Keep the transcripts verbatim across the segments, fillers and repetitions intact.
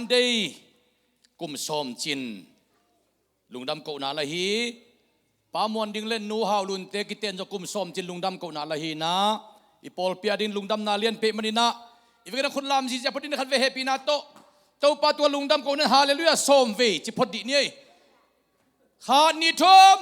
Sunday kum sawm cin lungdam kohna la hi. Pa Muan Ding le Nu Hau Lunte kiten zong kum sawm cin lungdam kohna la hi na, i pawlpi a ding lungdamna lian peh maninah i vekin a khut lam zizia phot ding na khat vei hehpihna tawh Topa tua lungdam kohna Halleluiah sawm vei ci phot dih ni ei. Khat, nih, thum.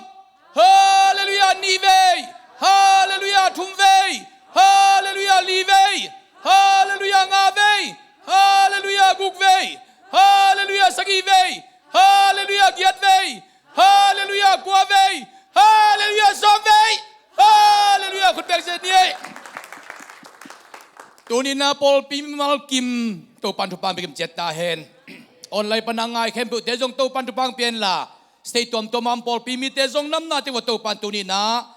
Halleluiah nih vei. Halleluiah thum vei. Halleluiah li vei. Halleluiah nga vei. Halleluiah guk vei. Halleluiah sagih vei. Halleluiah giat vei. Halleluiah kua vei. Halleluiah sawm vei. Halleluiah khut bek zia ni ei. Tuninah pawlpi mimal kim Topan thupha pia kim ciat ta hen. Online pana ngai khempeuhte zong Topan thupha pia inla, state tuamtuam a om pawlpi mite zong namnate vua Topan tuninah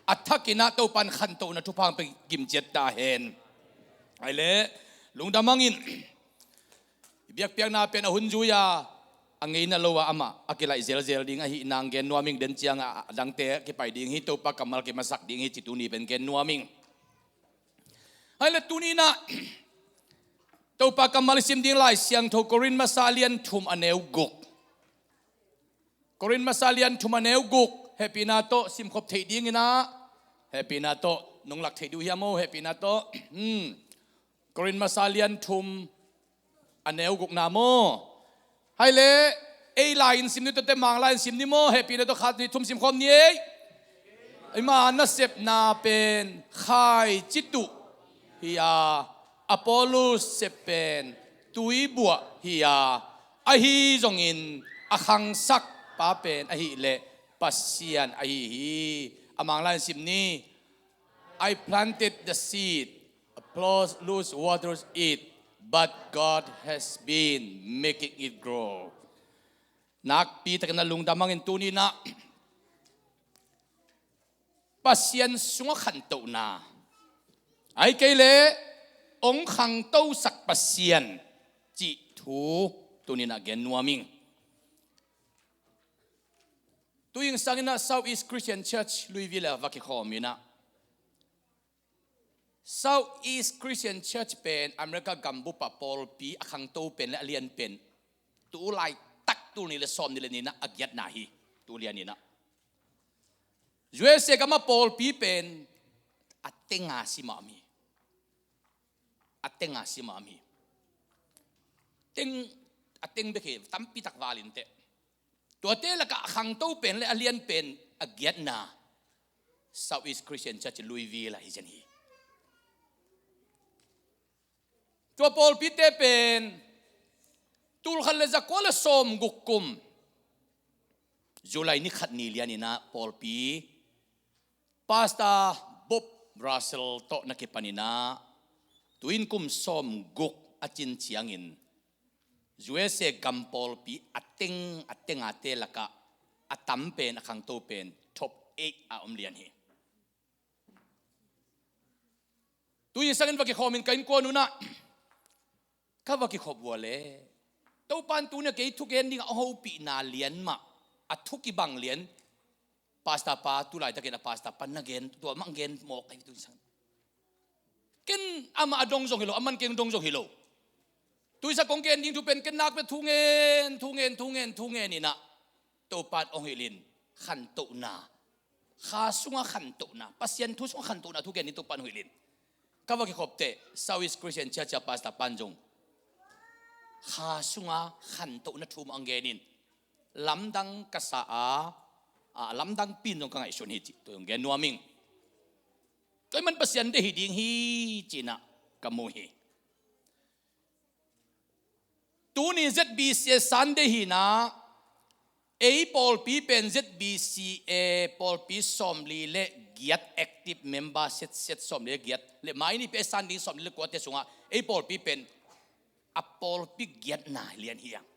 a thakinah Topan khantohna thupha pia kim ciat ta hen. Ai le lungdam hangin i biakpiakna pen a hun zui a, a ngeina lo a amah a kilaih zelzel ding ahi nang gen nuam ing. Den ciangah a dangte kipai ding hi, Topa kammal kimasak ding hi ci tuni pen gen nuam ing. Hai le tuninah Topa kammal i sim ding Lai Siangtho Korin masa lian thum a neu guk. Korin masa lian thum a neu guk hehpihna tawh simkhop theih dinginah, hehpihna tawh nong lak theih duh hiam aw? Hehpihna tawh. Hmm. Korin masa lian thum a neu gukna maw? Hai le, ei lai-in sim ni, tuate Mang lai-in sim ni maw? Hehpihna tawh khat, nih, thum simkhawm ni ei. Eima nasepna pen khaici tuh hi a, Apollos sep pen tuibuah hi a, ahi zongin a khangsak pa pen ahih leh Pasian ahi hi. A Mang lai-in sim ni. I planted the seed, Apollos waters it, but God has been making it grow. Nakpi takin a lungdam hangin tuninah Pasian sungah khantohna, ai kei le hong khangtosak Pasian cih thu tuninah gen nuam ing. Tuing sanginah South East Christian Church Louisville ah va kikhawm inah, South East Christian Church pen America gambup ah pawlpi a khangto pen le a lian pen tu laitak tul nih le sawm nih le ninah a giatna hi. Tu lianinah U S A gamah pawlpi pen a tenga simah om hi. A tenga simah om hi. Teng, a teng bek hi, tampitak valin teh. Tuate lakah a khangto pen le a lian pen a giatna South East Christian Church Louisville ah hi zen hi. Tua pawlpite pen tulkhat le zakua le sawmguk kum July ni khat ni lianinah pawlpi Pastor Bob Russell tawh na kipaninah tuin kum sawmguk a cin ciangin U S A gam pawlpi a teng a tengate lakah a tam pen, a khangto pen top eight a om lian hi. Tuin sangin va kikhawmin ka innkuan unah ka va kikhop vua le Topan tuni a kei thugen dingah a hopihna lian mah, a thu kibang lian. Pastor pa, tu laitakin a pastor pa na gen, tua mah gen mawk ahi tuin sang. Ken amah a dong zong hi lo, aman kei dong zong hi lo. Tuisa kong gen ding thu pen ken nak pen thu ngen, thu ngen, thu ngen, thu ngen inah Topan hong hilhin khantohna, kha sunga khantohna, Pasian thu sunga khantohna thu gen ding Topan hong hilhin. Ka va kikhop teh South East Christian Church a pastor pan zong kha sunga khantohna thu mah hong genin, lamdang ka sa a, a lamdang pin zong ka ngaihsun hi cih tua zong gen nuam ing. Tua ahih man Pasian deih hi ding hi cinah ka mu hi. Tuni Z B C A Sunday hinah ei pawlpi pen Z B C A pawlpi sawmli le giat, active member set set sawmli le giat le mai ni pi a san ding sawmli le kuate sungah ei pawlpi pen a pawlpi giatna lian hi ang.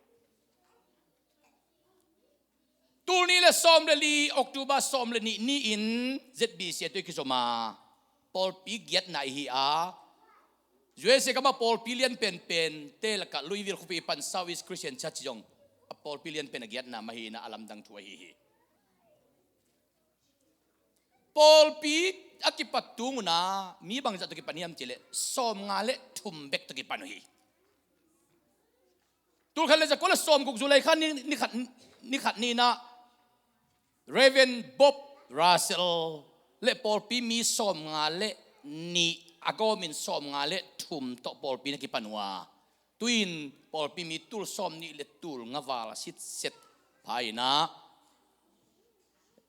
Tul nih le sawm le li, October sawm le nih ni-in Z B C A tawh i kizom a, pawlpi giatna i hi a, U S A gamah pawlpi lian penpen te lakah Louisville khuapi pan South East Christian Church zong a pawlpi lian pen a giatna mah hi inah a lamdang thu ahi hi. Pawlpi a kipat tung unah mi bangzah tawh kipan hiam cihleh sawmnga le thum bek tawh kipan uh hi. Tulkhat le zakua le sawmguk July kha ni, ni khat, ni khat ni-in ah Reverend Bob Russell le pawlpi mi sawmnga le nih a gawmin sawmnga le thum tawh pawlpi na kipan uh a, tu-in pawlpi mi tul sawmnih le tul nga val a sitset pha-in ah,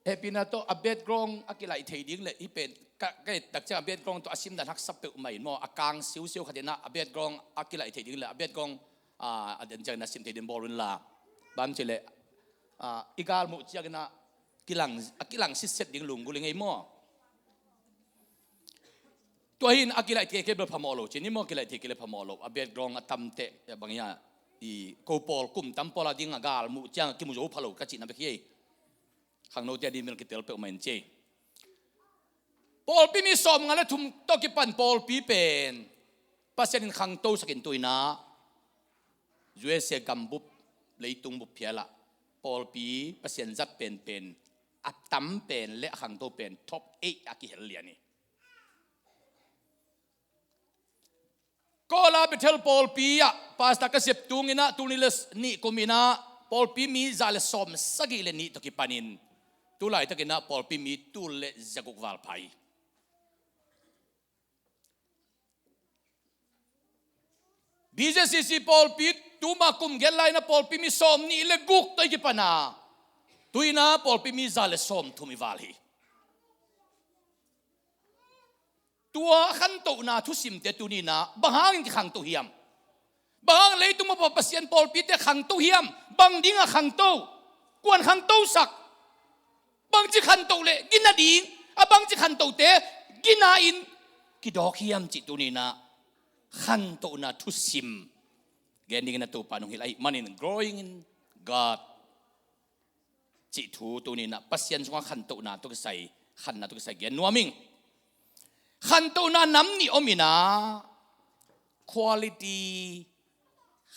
hehpihna tawh a background a kilaih thei ding le hih pen ka, ka et tak ciang a background tawh a simdan haksa peuhmah in maw, a kang siusiu khat in ah a background a kilaih thei ding le a background, ah, a den ciangin a sim thei ding bawl unla. Bang ci leh, ah, i galmuh ciangin ah kilang, a kilang sitset ding lunggulh i ngei maw? Tua hi-in a kilaih thei kei bel phamawh lo ci ni maw, kilaih thei kei le phamawh lo. A background a tamteh bang hi a, i ko pawl kum tam pawl a ding a galmuh ciang a kimu zo pha lo ka cihna bek hi. Khangnote a ding bel kitel peuhmah in ci. Pawlpi mi sawmnga le thum tawh kipan pawlpi pen Pasian in khangtosak in tu-in ah U S A gambup, leitung bup phial ah pawlpi Pasian zat penpen a tam pen le a khangto pen top eight a kihel lian hi. Kawla Bethel pawlpi ah pastor ka sep tung in ah tul nih le nih kum in ah pawlpi mi za le sawmsagih le nih tawh kipanin tu laitakin ah pawlpi mi tul le zaguk val pha hi. B J C C pawlpi tuma kum giat lai-in ah pawlpi mi sawmnih le guk tawh i kipan a, tu-in ah pawlpi mi za le sawmthum i val hi. Tua a khantohna thusimte tuni-in ah bang hangin kikhangto hiam? Bang hang leitung mawhpa Pasian pawlpite khangto hiam? Bang dingah khangto? Kuan khangtosak? Bangci khantoh le gina ding, a bangci khantohte gina-in kidawk hiam cih tuni-in ah khantohna thusim gen dingin a Topa nong hilh ahih manin Growing in God cih thu tuni-in ah Pasian sungah khantohna tawh kisai, khanna tawh kisai gen nuam ing. Khantohna nam nih om in ah quality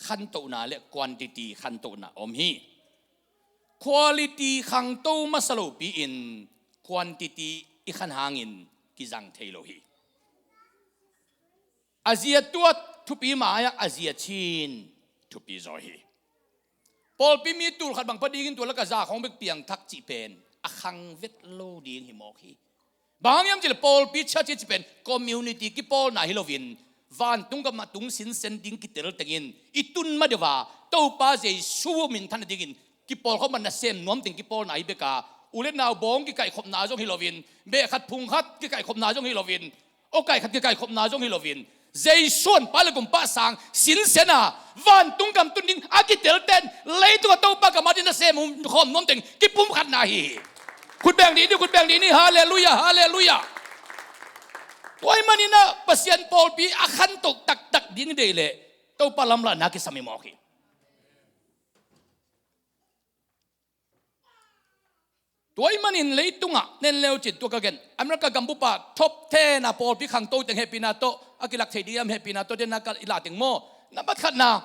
khantohna le quantity khantohna om hi. Quality khangto masa lopi-in quantity i khan hangin kizang thei lo hi. A zia tuat thupi mai-ah a zia chin thupi zaw hi. Pawlpi mi tul khat bang pha dingin tua lak a za khawng bek piangthak cih pen a khang vet lo ding hi mawk hi. Bang hang hiam cih leh pawlpi church i cih pen community kipawlna hi loin vantung gam ah tung sinsen ding kitel tengin i tun ma deuh a Topa Jesu minthan nadingin kipawlkhop man nasem nuam teng kipawlna hi bek a, u le nau bawng kikaihkhopna zong hi loin, beh khat phung khat kikaihkhopna zong hi loin, awkai khat kikaihkhopna zong hi loin, Jesu honpa le gumpa sang sinsen a vantung gam tun ding a kitelten leitung a Topa gam a ding nasem khawm nuam teng kipumkhatna hi hi. Khut beng dih ni, khut beng dih ni. Halleluiah, halleluiah. Tua ahih manin ah Pasian pawlpi a khantoh taktak ding deih leh Topa lamlahna kisam hi mawk hi. Tua ahih manin leitungah nen leucin tua ka gen, America gambup ah top ten a pawlpi khangto teng hehpihna tawh a kilak thei ding hiam, hehpihna tawh den a ka i la teng maw? Nambat khatna,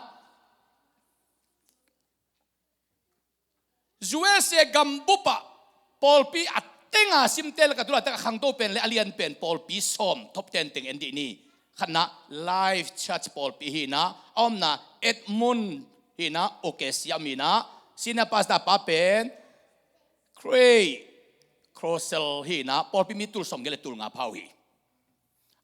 U S A gambup ah pawlpi a teng a simte lak ah tu laitak a khangto pen le a lian pen pawlpi sawm top ten teng en dih ni. Khatna, Life Church pawlpi hi-in ah, a omna Edmond hi-in ah, Okesia mi-in ah, senior pastor pa pen Craig Crossell hi-in ah, pawlpi mi tul sawmgiat le tul nga pha uh hi.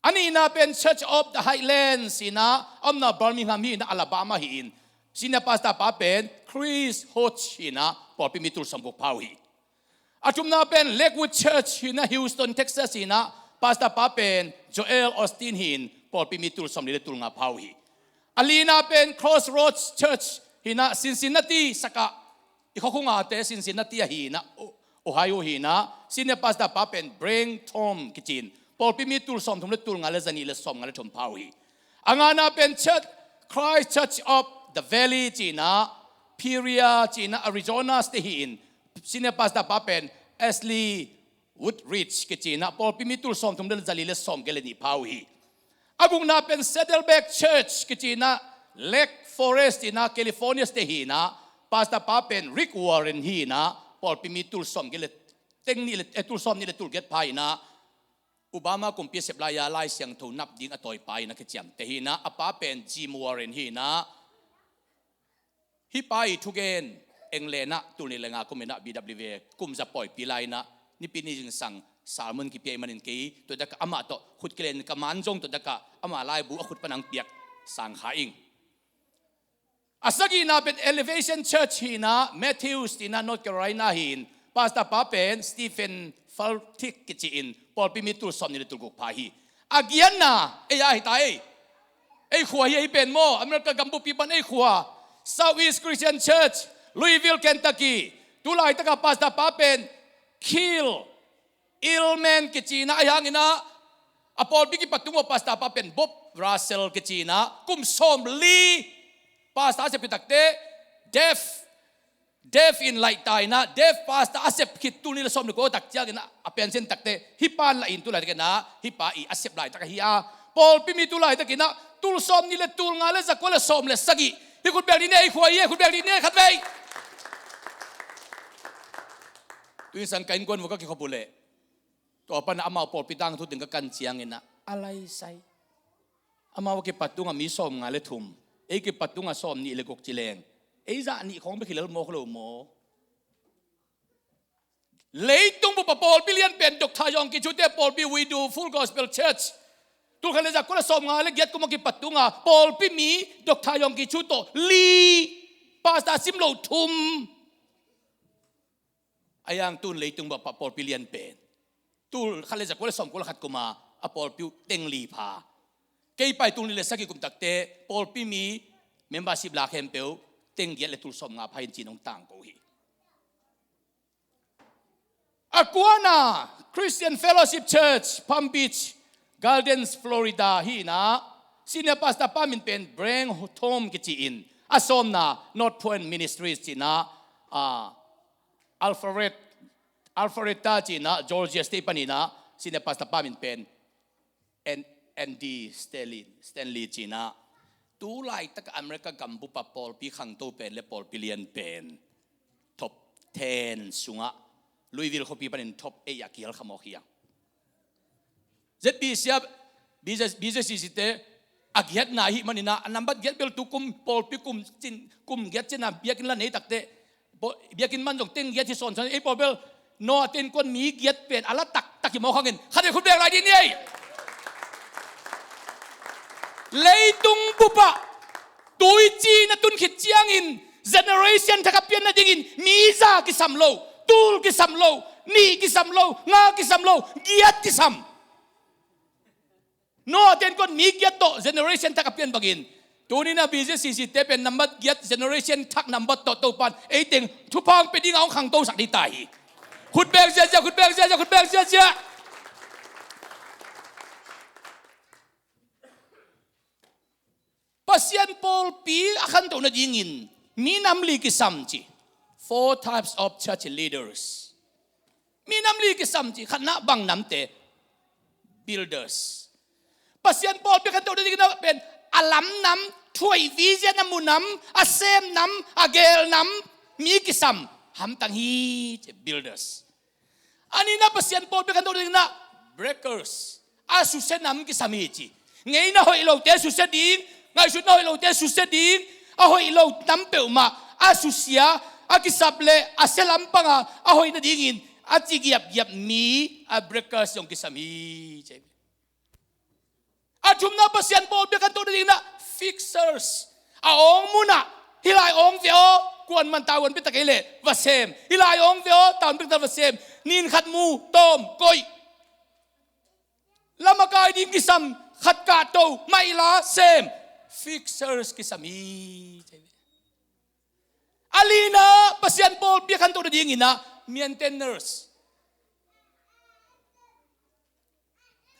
A nihna pen Church of the Highlands hi-in ah, a omna Birmingham hi-in ah, Alabama hi-in, senior pastor pa pen Chris Hodge hi-in ah, pawlpi mi tul sawmguk pha uh hi. A thumna pen Lakewood Church hi-in ah, Houston, Texas hi-in ah, pastor pa pen Joel Osteen hi-in, pawlpi mi tul sawmli le tul nga pha uh hi. A lina pen Crossroads Church hi-in ah, Cincinnati, saka i khuakhung a te Cincinnati ahi-in ah, O-, Ohio hi-in ah, senior pastor pa pen Brent Tom kici-in, pawlpi mi tul sawmthum le tul nga le zanih le sawmnga le thum pha uh hi. A ngana pen Church, Christ Church of the Valley ci-in ah, Peoria ci-in ah, Arizona State hi-in, senior pastor pa pen Ashley Woodridge kici-in ah, pawlpi mi tul sawmthum le zali le sawmgiat le nih pha uh hi. A gukna pen Saddleback Church kici-in ah, Lake Forest ci-in ah, California State hi-in ah, pastor pa pen Rick Warren hi-in ah, pawlpi mi tul sawmgiat le, teng nih le, eh, tul sawmnih le tul giat pha hi-in ah, Obama kumpi a sep lai-a Lai Siangtho nap ding a tawipa in a kiciamteh hi-in ah, a pa pen Jim Warren hi-in ah, Hih pa ii thugen eng lenah tul nih le nga kum inah B W A kum za pawipi lai inah Nipi ni zingsang sermon kipia ih manin kei tua takah amah tawh khut kilen ka man zong tua takah ama laibu a khut panang piak sang kha ing. A sagihna pen Elevation Church hi inah Matthews ci inah North Carolina hi in pastor pa pen Stephen Furtick kici in pawlpi mi tul sawm nih le tul guk pha hi. A giatna ei a hi ta ei. Ei khua hi ahi pen maw, America gambupi pan ei khua Southeast Christian Church, Louisville, Kentucky. Tulaitaka pastor pa pen Kiel Illman kici inah ahi hang inah a pawlpi kipat tung uh a pastor pa pen Bob Russell kici inah kum sawm li pastor a sep khit takte deaf deaf in laihta inah deaf pastor a sep khit tul nih le sawm le kua tak ciang inah a pension takte hih pan la in tulaitak inah hih pa ii a sep laitak ahi a pawlpi mi tulaitak inah tul sawm nih le tul nga le za kua le sawm le sagih. Hih khut bek nih ni ei khua hi ei khut bek nih ni ei khat vei. Tuinsang ka innkuan vua ka kikhop uh leh tua panah amau pawlpi tangthu teng ka kan ciang inah a laisai. Amau a kipat tungah mi sawm nga le thum, ei kipat tungah sawm nih le guk ci leng ei zah nih khawng bek hi lel mawk lo maw? Leitung bup a pawlpi lian pen Doctor Yonggi Cho te pawlpi We Do Full Gospel Church tul khat le za kua le sawm nga le giat kum a kipat tungah pawlpi mi Doctor Yonggi Cho tawh li pastor sim lo thum. A yang tun leitung bup a pawlpi lian pen tul khat le za kua le sawm kua le khat kum a a pawlpi uh teng li pha. Kei pai tul nih le sagih kum takte pawlpi mi membership la khempeuh teng giat le tul sawm nga pha in ci-in hong tangko hi. A kuana Christian Fellowship Church, Palm Beach Gardens, Florida hi inah senior pastor pa min pen Brent Thom kici in a sawmna North Point Ministries ci inah a Alpharetta ci inah Georgia State pan inah senior pastor pa min pen Andy Stanley ci inah tulaitaka America gambup a pawlpi khangto pen le pawlpi lian pen top ten sungah Louisville khuapi panin top eight ah kihel khamawk hi a. Z B C a B J C C te a giatna ahih man inah a nambat giat bel tu kum pawlpi kum cin kum giat cin a biakinn la nei takte biakinn man zong teng giat hi sawnsawn ei pawl bel Noah te innkuan mi giat pen a la taktak hi mawk hangin khat ei khut bek lai dih ni ei. Leitung bup ah tuici na tun khit ciangin generation thak a pian nadingin mi za kisam lo, tul kisam lo, nih kisam lo, nga kisam lo, giat kisam. Noah te innkuan mi giat tawh generation thak a pian bangin tuni na B J C C te pen nambat giat generation thak nambat tawh Topan ei teng thupha hong pia dingah hong khangtosak ding ta hi. Khut bek ziazia, khut bek ziazia, khut bek ziazia. Pasian pawlpi a khantoh nadingin mi nam li kisam ci. Four types of church leaders. Mi nam li kisam ci. Khatna bang namte? Builders. Pasian pawlpi khantoh nadingin a pen a lam nam, thuai vision a mu nam, a sem nam, a gel nam, mi kisam hamtang hi ci. Builders. A nihna Pasian pawlpi khantoh dingin ah breakers, a susia nam kisam hi ci. Ngeina hoih lote susia ding, ngaihsutna hoih lote susia ding, a hoih lo nam peuhmah a susia, a kisap le a sia lampanga a hoih nadingin a ci giapgiap mi, a breakers zong kisam hi ci. A thumna Pasian pawlpi khantoh nadingin ah fixers. A awng munah hih lai awng ve aw, kuaman tavuan pia ta kei leh va sem. Hih lai awng ve aw, tavuan pia ta va sem. Nin khat mu, tawm, koih. Lam a kai ding kisam, khat kahto, maihla, sem. Fixers kisam hi. A lina Pasian pawlpi khantoh nadingin ah maintainers.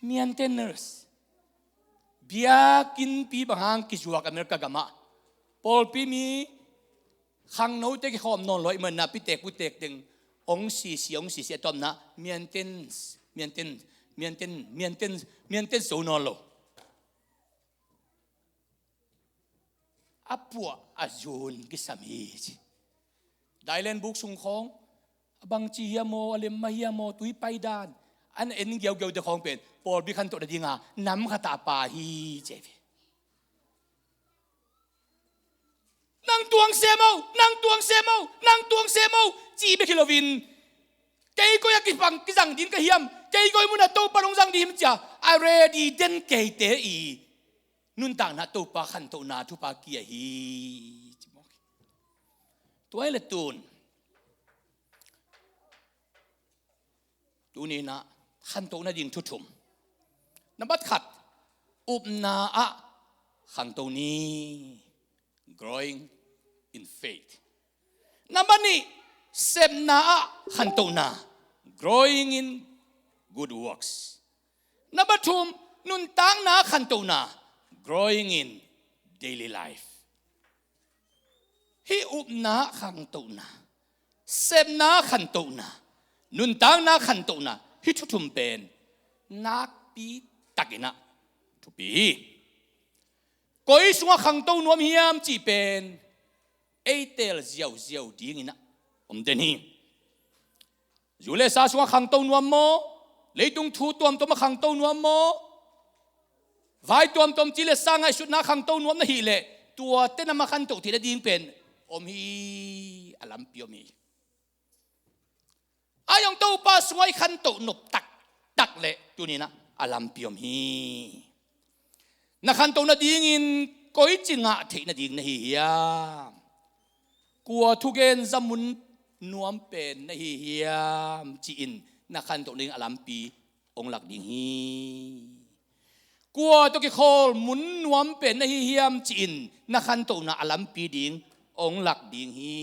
Maintainers. Biakinnpi bang hang kizuak America gamah pawlpi mi khangnote kikhawm nawn lo ahih manin ah pitek putek teng hong sisi, hong sisi a tawpna maintenance, maintenance, maintenance, maintenance, maintenance zo nawn lo. A puah a zun kisam hi ci. Dailen buk sung khawng a bangci hiam aw, a lem mah hiam aw, tui paidan an en giaugiaute khawng pen pawlpi khantoh nadinga nam khatah a pha hi ci hi. Nang tuang sem o, nang tuang sem o, nang tuang sem o, cih bek hi loin, kei koi a kipang kizang ding ka hiam, kei koi munah Topa hong zang ding hiam ci-a a ready den keite i nuntakna Topa khantohna thupha kia hi. Tua hi le tun, tuni-in ah khantoh nading thu thum. Nambat khat, upna ah khangto ni, growing in faith. Nambat nih, sepna ah khantohna, growing in good works. Nambat thum, nuntakna ah khantohna, growing in daily life. Hih upna ah khantohna, sepna ah khantohna, nuntakna ah khantohna, hih thu thum pen nakpi takin ah thupi hi. Koi sungah khangto nuam hiam cih pen ei teel ziauziau dingin ah om den hi. Zu le sa sungah khangto nuam maw? Leitung thu tuamtuam ah khangto nuam maw? Vai tuamtuam, ci le sa ngaihsutna khangto nuam na hih leh, tuate na ma khantoh theih nading pen om hi, a lampi om hi. Ai hong Topa sungah i khantoh nop taktak leh tuni-in ah a lampi om hi. Na khantoh nadingin koici ngah theih nading na hi hiam? Kua thugen za mun nuam pen na hi hiam ci-in na khantoh nading a lampi hong lak ding hi. Kua tawh kikhawl mun nuam pen na hi hiam ci-in na khantohna a lampi ding hong lak ding hi.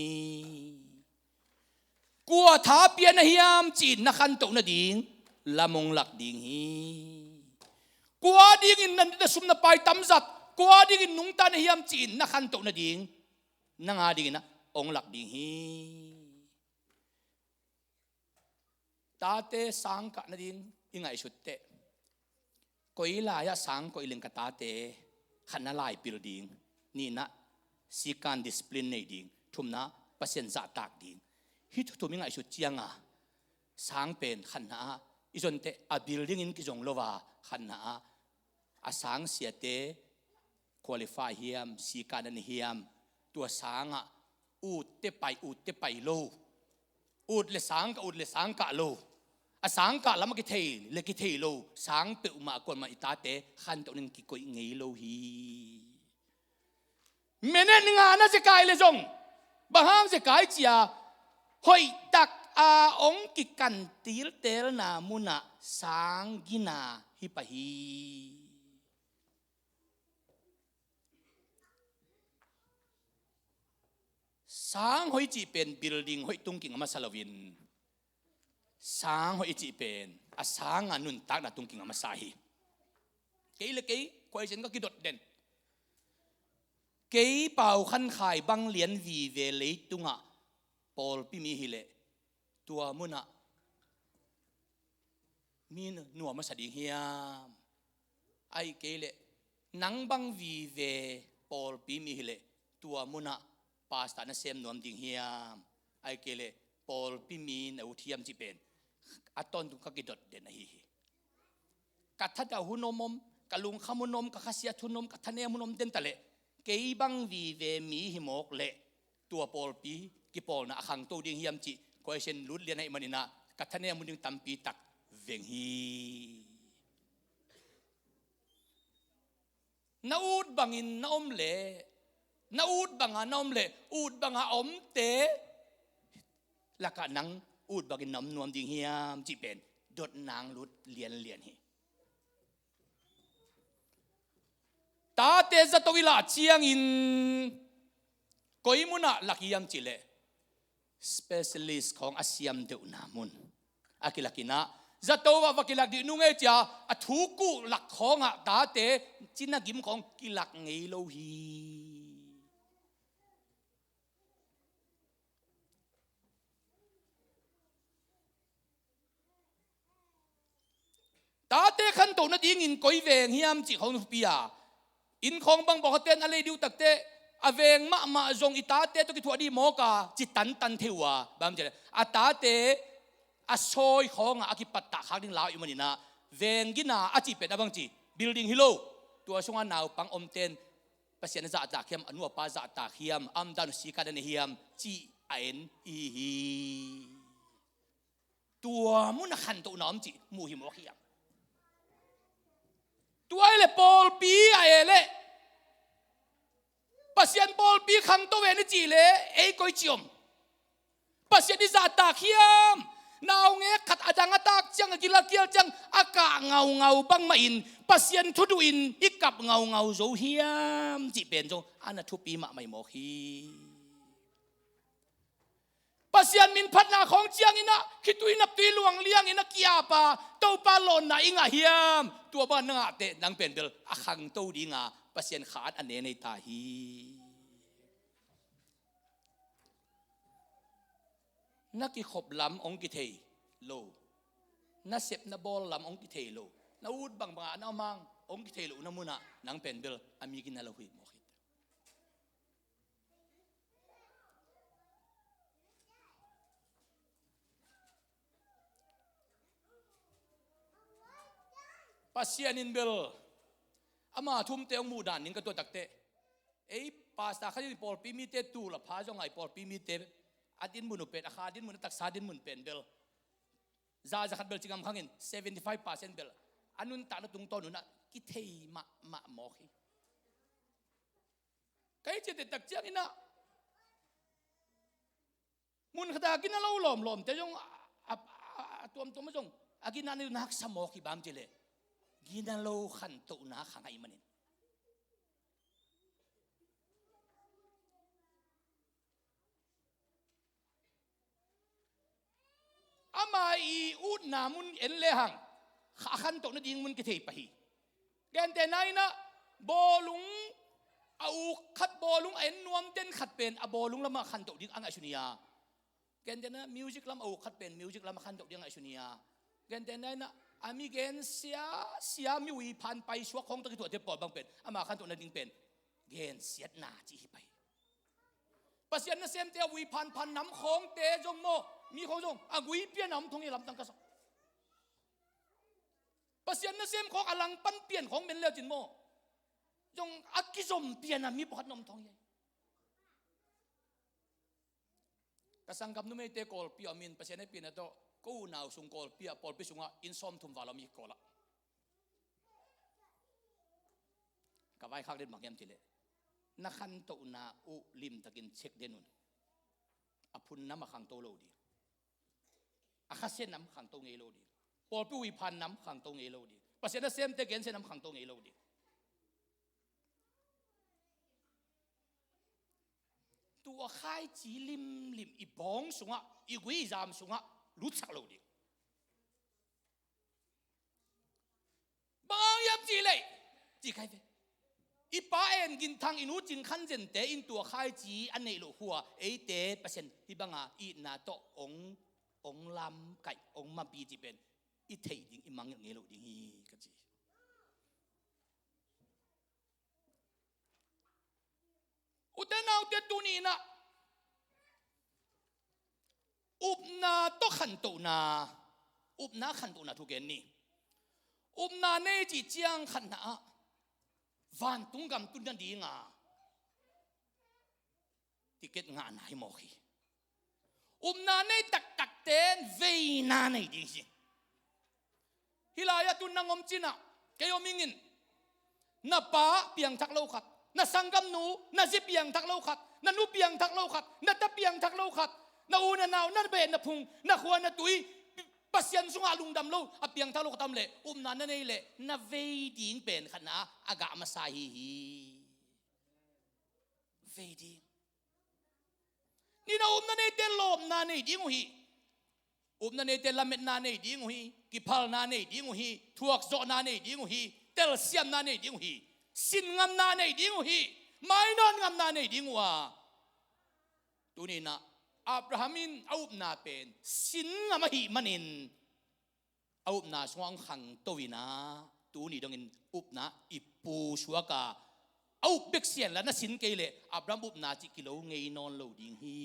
Kua thapia na hiam ci-in na khantoh nading lam hong lak ding hi. Kua dingin na, na sum na pai tamzat, kua dingin nungta na hiam ci-in na khantoh nading, nang a dingin ah hong lak ding hi. Tate sang kah nading i ngaihsut teh, koi lai-ah sang koih leng ka tate, khatna lai pil ding, nihna sikan discipline nei ding, thumna Pasian zahtak ding. Hih thu thum i ngaihsut cianga sang pen khatna ah i zon teh a building in kizong lo a, khatna ah a sang siate qualify hiam, sikan a nei hiam, tua sangah utte pai, utte pai lo. Ut le sang kah, ut le sang kah lo. A sang kah lam a kithei le kithei lo. Sang peuhmah kuamah i tate khantoh ning kikoih ngei lo hi. Minute nga na zekai le zong, bang hang zekai cia, hoihtak a hong kikan tiltelna munah sang gina hi pah hi. Sang hoih i cih pen building hoih tungking a masa loin, sang hoih i cih pen a sanga nuntakna tungking a masa hi. Kei le kei, khuaisen ka kidot den. Kei Pau Khan Khai bang lian vive leitungah pawlpi mi hileh, tua munah mi nuam a sa ding hiam? Ahih kei leh nang bang vive pawlpi mi hileh, tua munah pastor na sem nuam ding hiam? Ahih kei leh pawlpi mi na ut hiam cih pen a tawntung ka kidot den ahi hi. Ka thaneu hun om om, ka lungkham hun om, ka khasiat hun om, ka thanem hun om den taleh, kei bang vive mi hi mawk leh tua pawlpi kipawlna a khangto ding hiam cih khuaisen lut lian ahih maninah ka thanem hun ding tampi tak veng hi. Na ut bangin na om leh, na ut banga na om leh, ut banga omte lakah nang ut bangin na om nuam ding hiam cih pen dotna hong lut lianlian hi. Tate zato i lah ciangin koi munah lak hiam cih leh, specialist khawng a siam deuhna mun a kilakinah, zato ah va kilak dih nung ei cia a thukuh lak khawngah tate cina gim khawng kilak ngei lo hi. Tate khantoh nadingin koi veng hiam cih khawng thupi a, inn khawng bang bawh khaten a lei diu takteh a veng mahmah zong i tate tawh kithuah dih mawk a, ci tantan thei uh a, bang ci leh a tate a sawi khawngah a kipattah khak ding lau i maninah, veng gina a cih pen a bang ci, building hi lo, tua sungah naupang omten Pasian a zahtak hiam, a nu a pa zahtak hiam, a omdan uh sikan a nei hiam cih a en i hi. Tua mun a khantohna om cih muh hi mawk hiam? Tua hi leh pawlpi a e leh Pasian pawlpi khangto ve ni cih leh ei koi ci om? Pasian i zahtak hiam? Naungek khat a dang a tak ciang, a gil a kial ciang a kah ngaungau bangmah in Pasian thuduh in i kap ngaungau zo hiam cih pen zong a na thupi mahmah hi mawk hi. Pasian min phatna khawng ciangin ah khitui naptui luang liangin a ki-ap a, Topa lawnna i ngah hiam? Tua bang na ngah teh nang pen bel a khangto ding a, Pasian kha a ne nei ta hi. Na kikhop lam hong kithei lo, na sep na bawl lam hong kithei lo, na ut bangbang ah na om hang hong kithei lohna munah nang pen bel a mi gina lo hi mawk hi. Pasian in bel ama thumte hong muh dan ding ka tuah takteh, ei pastor khat in pawlpi mite tul a pha zong a, i pawlpi mite a dinmun uh pen, a kha dinmun, a taksa dinmun pen bel za, za khat bel ci ngam khang in, seventy five percent bel a nuntakna tungtawn un ah kithei mahmah mawk hi. Ka i ciate tak ciangin ah mun khat a gina lo lawmlawmte zong a, a, a, a tuamtuam a zong a gina ni, na haksa mawk hi bang ci leh gina lo khantohna kha ngah ahih manin. Ama i utna mun en lehang a khantoh nading mun kithei pah hi. Gentehna in ah bawlung a uk khat, bawlung a en nuam den khat pen a bawlung lamah khantoh ding a ngaihsun hi a. Gentehna music lam a uk khat pen music lamah khantoh ding a ngaihsun hi a. Gentehna in ah a mi gensia sia, mi ui phan paisuak khawng tawh kituahte pawl bang pen ama khantoh nading pen gensiatna ci hi pah hi. Pasian nasemte a ui phanphan nam khawngte zong maw, mi khawng zong a gui pian a om thong hi lamdang ka sa. Pasian nasem khawng a langpan pian khawng men le cin maw, zong a kizom pian a mi pakhat na om thong hi. Ka sanggam numeite Kawlpi a om in, Pasian hehpihna tawh ko unau sung Kawlpi ah, pawlpi sungah inn sawmthum val a om hi Kawl ah. Ka vaikhak den bang hiam cih leh, na khantohna uh limtakin check den un. A phun nam a khangto lo ding, a khasia nam khangto ngei lo ding, pawlpi ui phan nam khangto ngei lo ding, Pasian nasemte gensia nam khangto ngei lo ding. Tua khaici limlim i bawng sungah, i gui i zam sungah lutsak lo ding. Bang hang hiam cih leh, ci khai ve, i pa En Gin Thang, i nu Cing Khan Zen te in tua khaici a neih loh khua eite Pasian hih banga itna tawh hong, hong lamkaih, hong mapi cih pen i theih ding, i mangngilh ngei loh ding hi ka ci. Ute naute, tuni in ah upna tawh khantohna, upna khantohna thu gen ni. Upna nei cih ciang khatna ah vantung gam tun nading a ticket ngahna hi mawk hi. Upna nei taktakte in veina nei ding hi. Hih lai-ah tun nang om cin ah, kei om ing in, na pa piangthak lo khat, na sanggamnu, na zi piangthak lo khat, na nu piangthak lo khat, na ta piangthak lo khat, na u na nau, na beh na phung, na khua na tui, Pasian sungah lungdam lo a piangthak lo khat a om leh, upna na nei leh na vei ding pen khatna a gah masa hi hi. Vei ding. Ni na upna neite lawpna nei ding uh hi. Upna neite lametna nei ding uh hi. Kiphalna nei ding uh hi. Thuakzawhna nei ding uh hi. Telsiamna nei ding uh hi. Sinngamna nei ding uh hi. Mainawt ngamna nei ding uh a. Tuni in ah Abraham in a upna pen sinngam ahih manin a upna sungah hong khangto in ah, tuni dongin upna i pusuak a, a up bek sian la na sin kei leh Abraham upna cih kilo ngei nawn lo ding hi.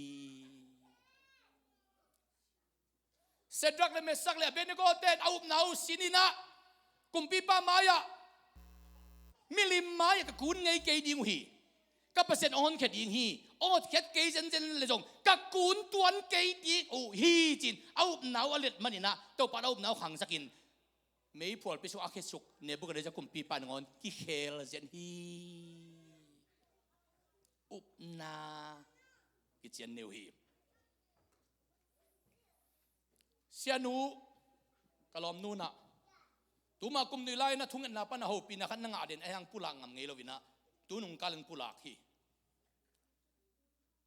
Shadrach le Meshach le Abednego ten a upna uh sin in ah, kumpipa mai-ah, milim mai-ah ka kun ngei kei ding uh hi. Ka Pasian hong honkhia ding hi. Hong hotkhiat kei zenzen le zong ka kun tuan kei ding uh hi, ci-in a upna uh a let manin ah, Topa in a upna uh khangsakin, meiphualpi sungah a khesuk Nebuchadnezzar kumpipa nangawn kikhel zen hi. Upna kician neu hi. Sianu, ka lawmnu in ah, tuma kum nui lai-in ah thungetna pan a hopihna khat na ngah den, ahi hang pulak ngam ngei lo-in ah, tu nungkal in pulak hi.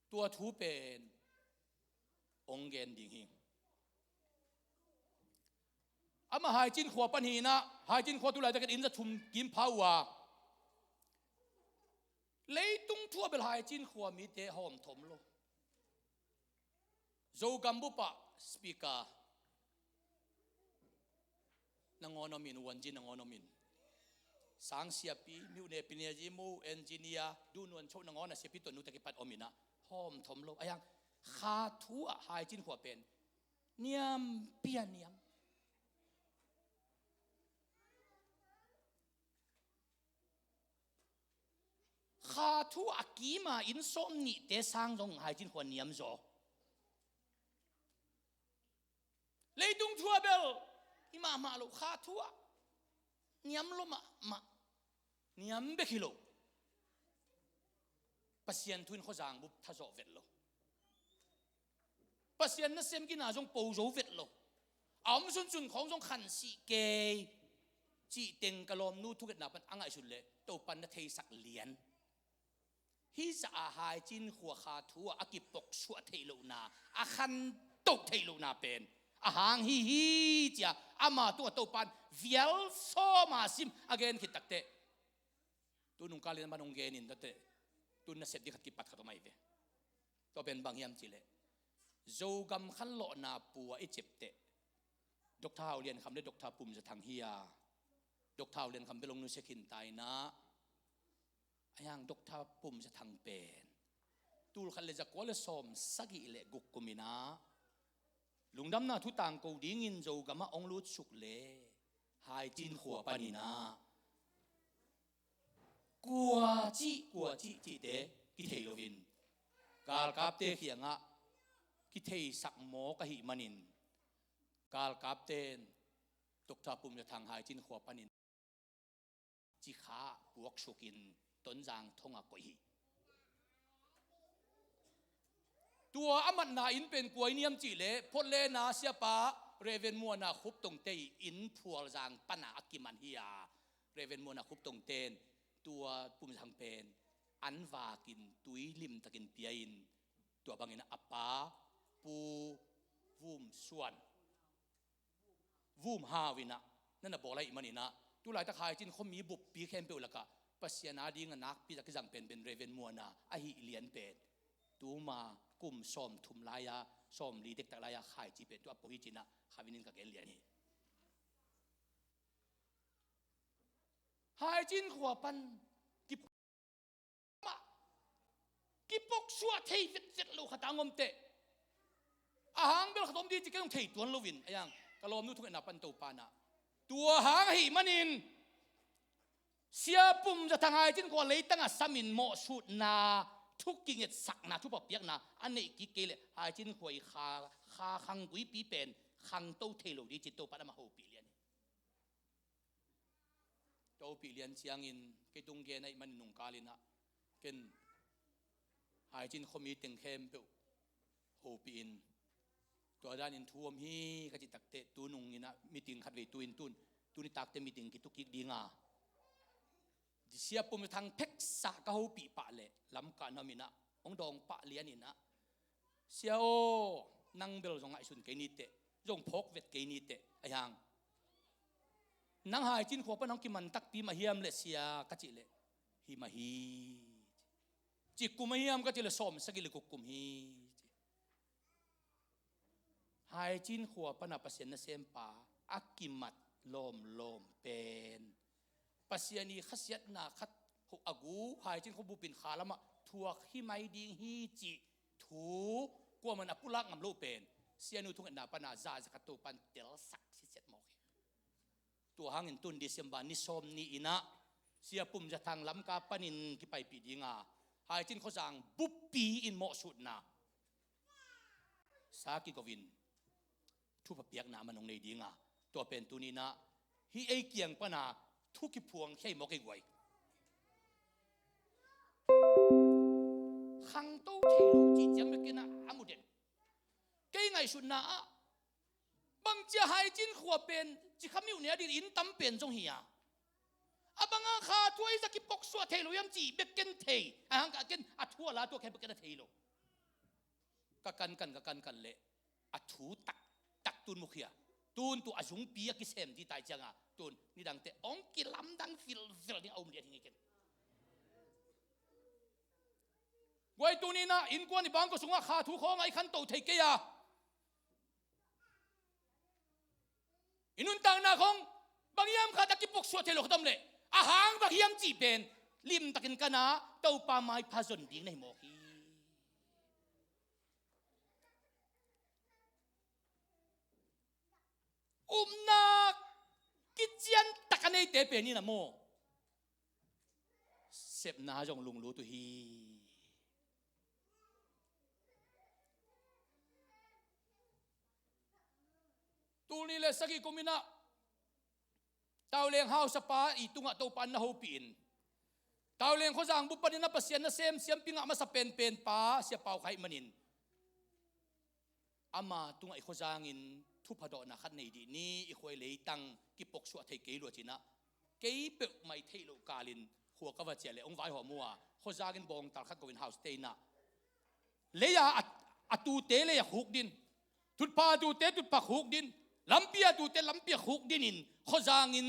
Tua thu pen hong gen ding hi. Amah Haicin khua pan hi-in ah, Haicin khua tu laitakin inn za thum kim pha uh a, leitung thu ah bel Haicin khua mite hawmthawm lo. Zogam bup ah speaker nangawn om in, uanzi nangawn om in, sang siapi, miuh nepi neezi mu, engineer, duhnuam choh nangawn a siapi tuannu tawh kipat om in ah, hawmthawm lo. Ahi hang kha thu ah Haicin khua pen niam pia niam. Kha thu a kim a inn sawm nihte sang zong Haicin khua niam zaw. Leitung thu ah bel hi mahmah lo, kha thu ah niam lo mahmah. Niam bek hi lo, Pasian thu in khuazang bup thazawh vet lo. Pasian nasem gina zong po zo vet lo. A om sunsun khawng zong khansih kei cih teng ka lawmnu thungetna pan a ngaihsut leh Topa in na theisak lian. Hih zah a Haicin khua kha thu ah a kipoksuah theih lohna, a khantoh theih lohna pen a hang hi hi, ci-a ama tungah Topa in vial sawm a sim a gen khit takteh, tu nungkal in a man hong gen in takteh, tu in na sep ding khat kipat khat om ahi ve. Tua pen bang hiam cih leh, Zogam khanlawhna pu ah i cep teh, Doctor Hau Lian Kham le Doctor Pum Za Thang hi a, Doctor Hau Lian Kham bel hong nusia khin ta in ah, ahi hang Doctor Pum Za Thang pen tul khat le za kua le sawm sagih le guk kum in ah, lungdamna thu tangko dingin Zogam ah hong lutsuk leh Haicin khua pan in ah, kua cih, kua cih cihte kithei loin, galkapte kiangah kitheisak mawk ahih manin, galkapte in Doctor Pum Za Thang Haicin khua panin Cikha ah puaksukin Tonzang thong ah koih hi. Tua a matna inn pen kua inn hiam cih leh, Portland a siapa Reverend Muana Khup Tongte inn phualzang pan a a kiman hi a, Reverend Muana Khup Tongte in tua Pum Za Thang pen an vakin tui limtakin pia in, tua bangin a pa Pu Vum Suan, Vum Hau in ah na na bawl ahih manin ah, tu laitak Haicin khuami buppi khempeuh lakah Pasian a ding a nakpi tak kizang penpen Reverend Muana ahih lian pen, tuma kum sawm thum lai-a, sawm li dektak lai-a khaici pen tua po hi ci-in ah kha vinin ka gen lian hi. Haicin khua pan ki mah, kipoksuah thei vetvet lo khat a hong om teh, a hang bel khat om ding ci, kei zong thei tuan loin, ahi hang ka lawmnu thungetna pan Topa in ah, tua hang ahih manin Sia Pum Za Thang Haicin khua leitang ah samin mawhsutna, thu kingetsakna, thupha piakna a neih kik kei leh Haicin khua i kha, kha khangguipi pen khangto thei lo ding ci-in Topa in amah hopih lian hi. Tua hopih lian ciangin kei tung gen ahih manin nungkal in ah, ken Haicin khuami teng khempeuh hopih in, tua danin thu om hi ka cih takteh, tu nung in ah meeting khatvei tu in tun, tu nitakte meeting kituk kik ding a, Sia Pum Za Thang pheksa ka hopih pah leh Lamka na om in ah hong dawng pah lian in ah, Sia aw, nang bel zong ngaihsun kei ni teh, zong phawk vet kei ni teh, ahi hang nang Haicin khua pan hong kiman takpi mah hiam leh Sia, ka cih leh, hi mah hi. Cih kum ahi hiam ka cih leh sawm sagih le guk kum hi. Haicin khua pan a Pasian nasempa a kimat lawmlawm pen, Pasian i khasiatna khat a gu Haicin khua bupin kha lamah thuak hi mai ding hi cih thu kuaman a pulak ngam loh pen, Sianu thungetna pan a za za khat Topa in telsak sitset mawk hi. Tua hangin tun December ni sawm ni in ah Sia Pum Za Thang Lamka panin kipaipih ding a, Haicin khuazang buppi in mawhsutna sa kigo in thupha piakna man hong nei dinga, tua pen tuni-in ah hih ei kiang pana thu kiphuang khia hi mawk ei guai. Khangto thei lo cih ciang bek in ah a mu den. Kei ngaihsutna ah bangci a haicin khua pen ci kha miuh ne a ding inn tam pen zong hi a, a banga kha thu a i za kipoksuah thei lo hiam cih bek ken thei. A hang ka ken a thu a la tua khen bek ken a thei lo. Ka kankan ka kankan leh a thu taktak tun mukhia, tun tu a zungpi a kisem dih tai cianga, tun nidangte hong kilamdang vilvel ding a um liat hi ngei ken. Guai tuni-in ah innkuan i bangkua sungah kha thu khawngah i khanto thei kei a, i nuntakna khong bang hiam khat a kipoksuah thei lo khat om leh, a hang bang hiam cih pen limtakin kan a, Topa maipha zon ding na hi mawk hi. Upna kician tak a neite pen in a maw, sepna zong lunglut uh hi. Tul nih le sagih kum in ah Tauleng hausapa i tungah Topa in na hopih in, Tauleng khuazang bup panin a Pasian nasem siampi ngah masa penpen pa Sia Pau Khai manin, ama tungah i khuazangin thupha dawhna khat nei dih ni, i khua i leitang kipoksuah thei kei lua ci-in ah, kei peuhmah i theih loh kalin khua ka va ciah leh hong vaihawm uh a, khuazangin bawngtal khat go in hausa te in ah, lei-a a, a tute lei-a khuk din, tutphah a tute tutphah khuk din, lampi a tute lampi a khuk dinin, khuazangin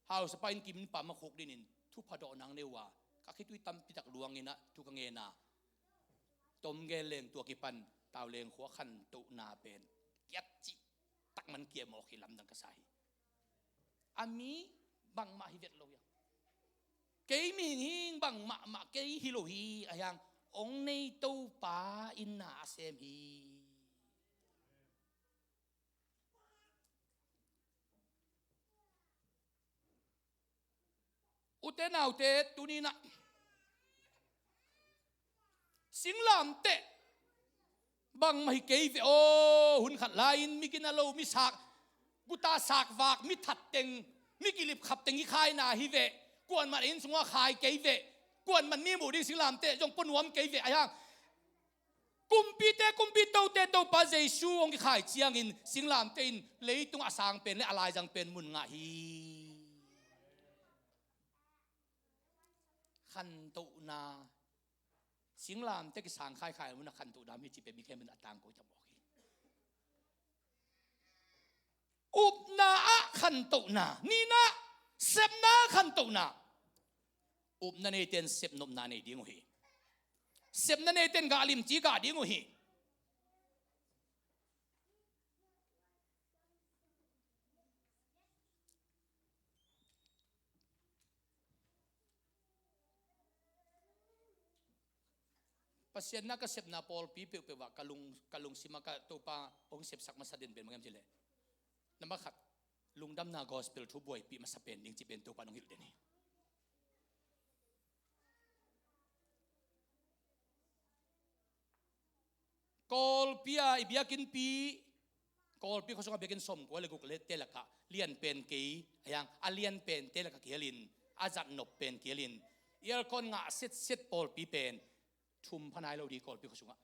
hausapa inn kim inn pam a khuk dinin thupha dawhna hong nei uh a, ka khitui tampi tak luangin ah thu ka ngen a, tom gen leng tua kipan Tauleng khua khantohna pen kiat cih tak man kia mawk hi lamdang ka sa hi. A mi bangmah hi vet lo hi a, kei mihing hi bangmah mah kei hi lo hi a, hiang hong nei Topa in na a sem hi. Ute naute, tuni-in ah singlamteh bangmah hi kei ve aw. Hun khat lai-in mi gina lo, mi sak, guta sakvak, mi that teng, mi kilipkhap teng i khaina hi ve. Kuaman inn sungah khai kei ve. Kuaman mi muh ding singlamteh zong pua nuam kei ve. A hiang kumpite kumpi, tote Topa Jesu hong kikhai ciangin singlamteh in leitung a sang pen le a laizang pen mun ngah hi. Khantohna, singlamteh kisang khaikhai mun a khantohna mi ci pen mi khen mun a tangko hi ta mawk hi. Upna ah khantohna, nihna, sepna ah khantohna. Upna neite in sepnopna nei ding uh hi. Sepna neite in gah limci gah ding uh hi. Pasian na ka sepna pawlpi peuhpeuh ah ka lung, ka lungsim ah ka Topa hong sepsak masa den pen bang hiam cih leh, number khat, lungdamna gospel thu buaipih masa pen ding cih pen Topa in hong hilh den hi. Kawlpi a i biakinnpi, Kawlpi khua sungah biakinn sawmkua le guk te lakah lian pen kei, a hiang a lian pente lakah kihelin, a zatnop pen kihelin, aircon ngah setset pawlpi pen thum pha nai lo ding Kawlpi khua sungah.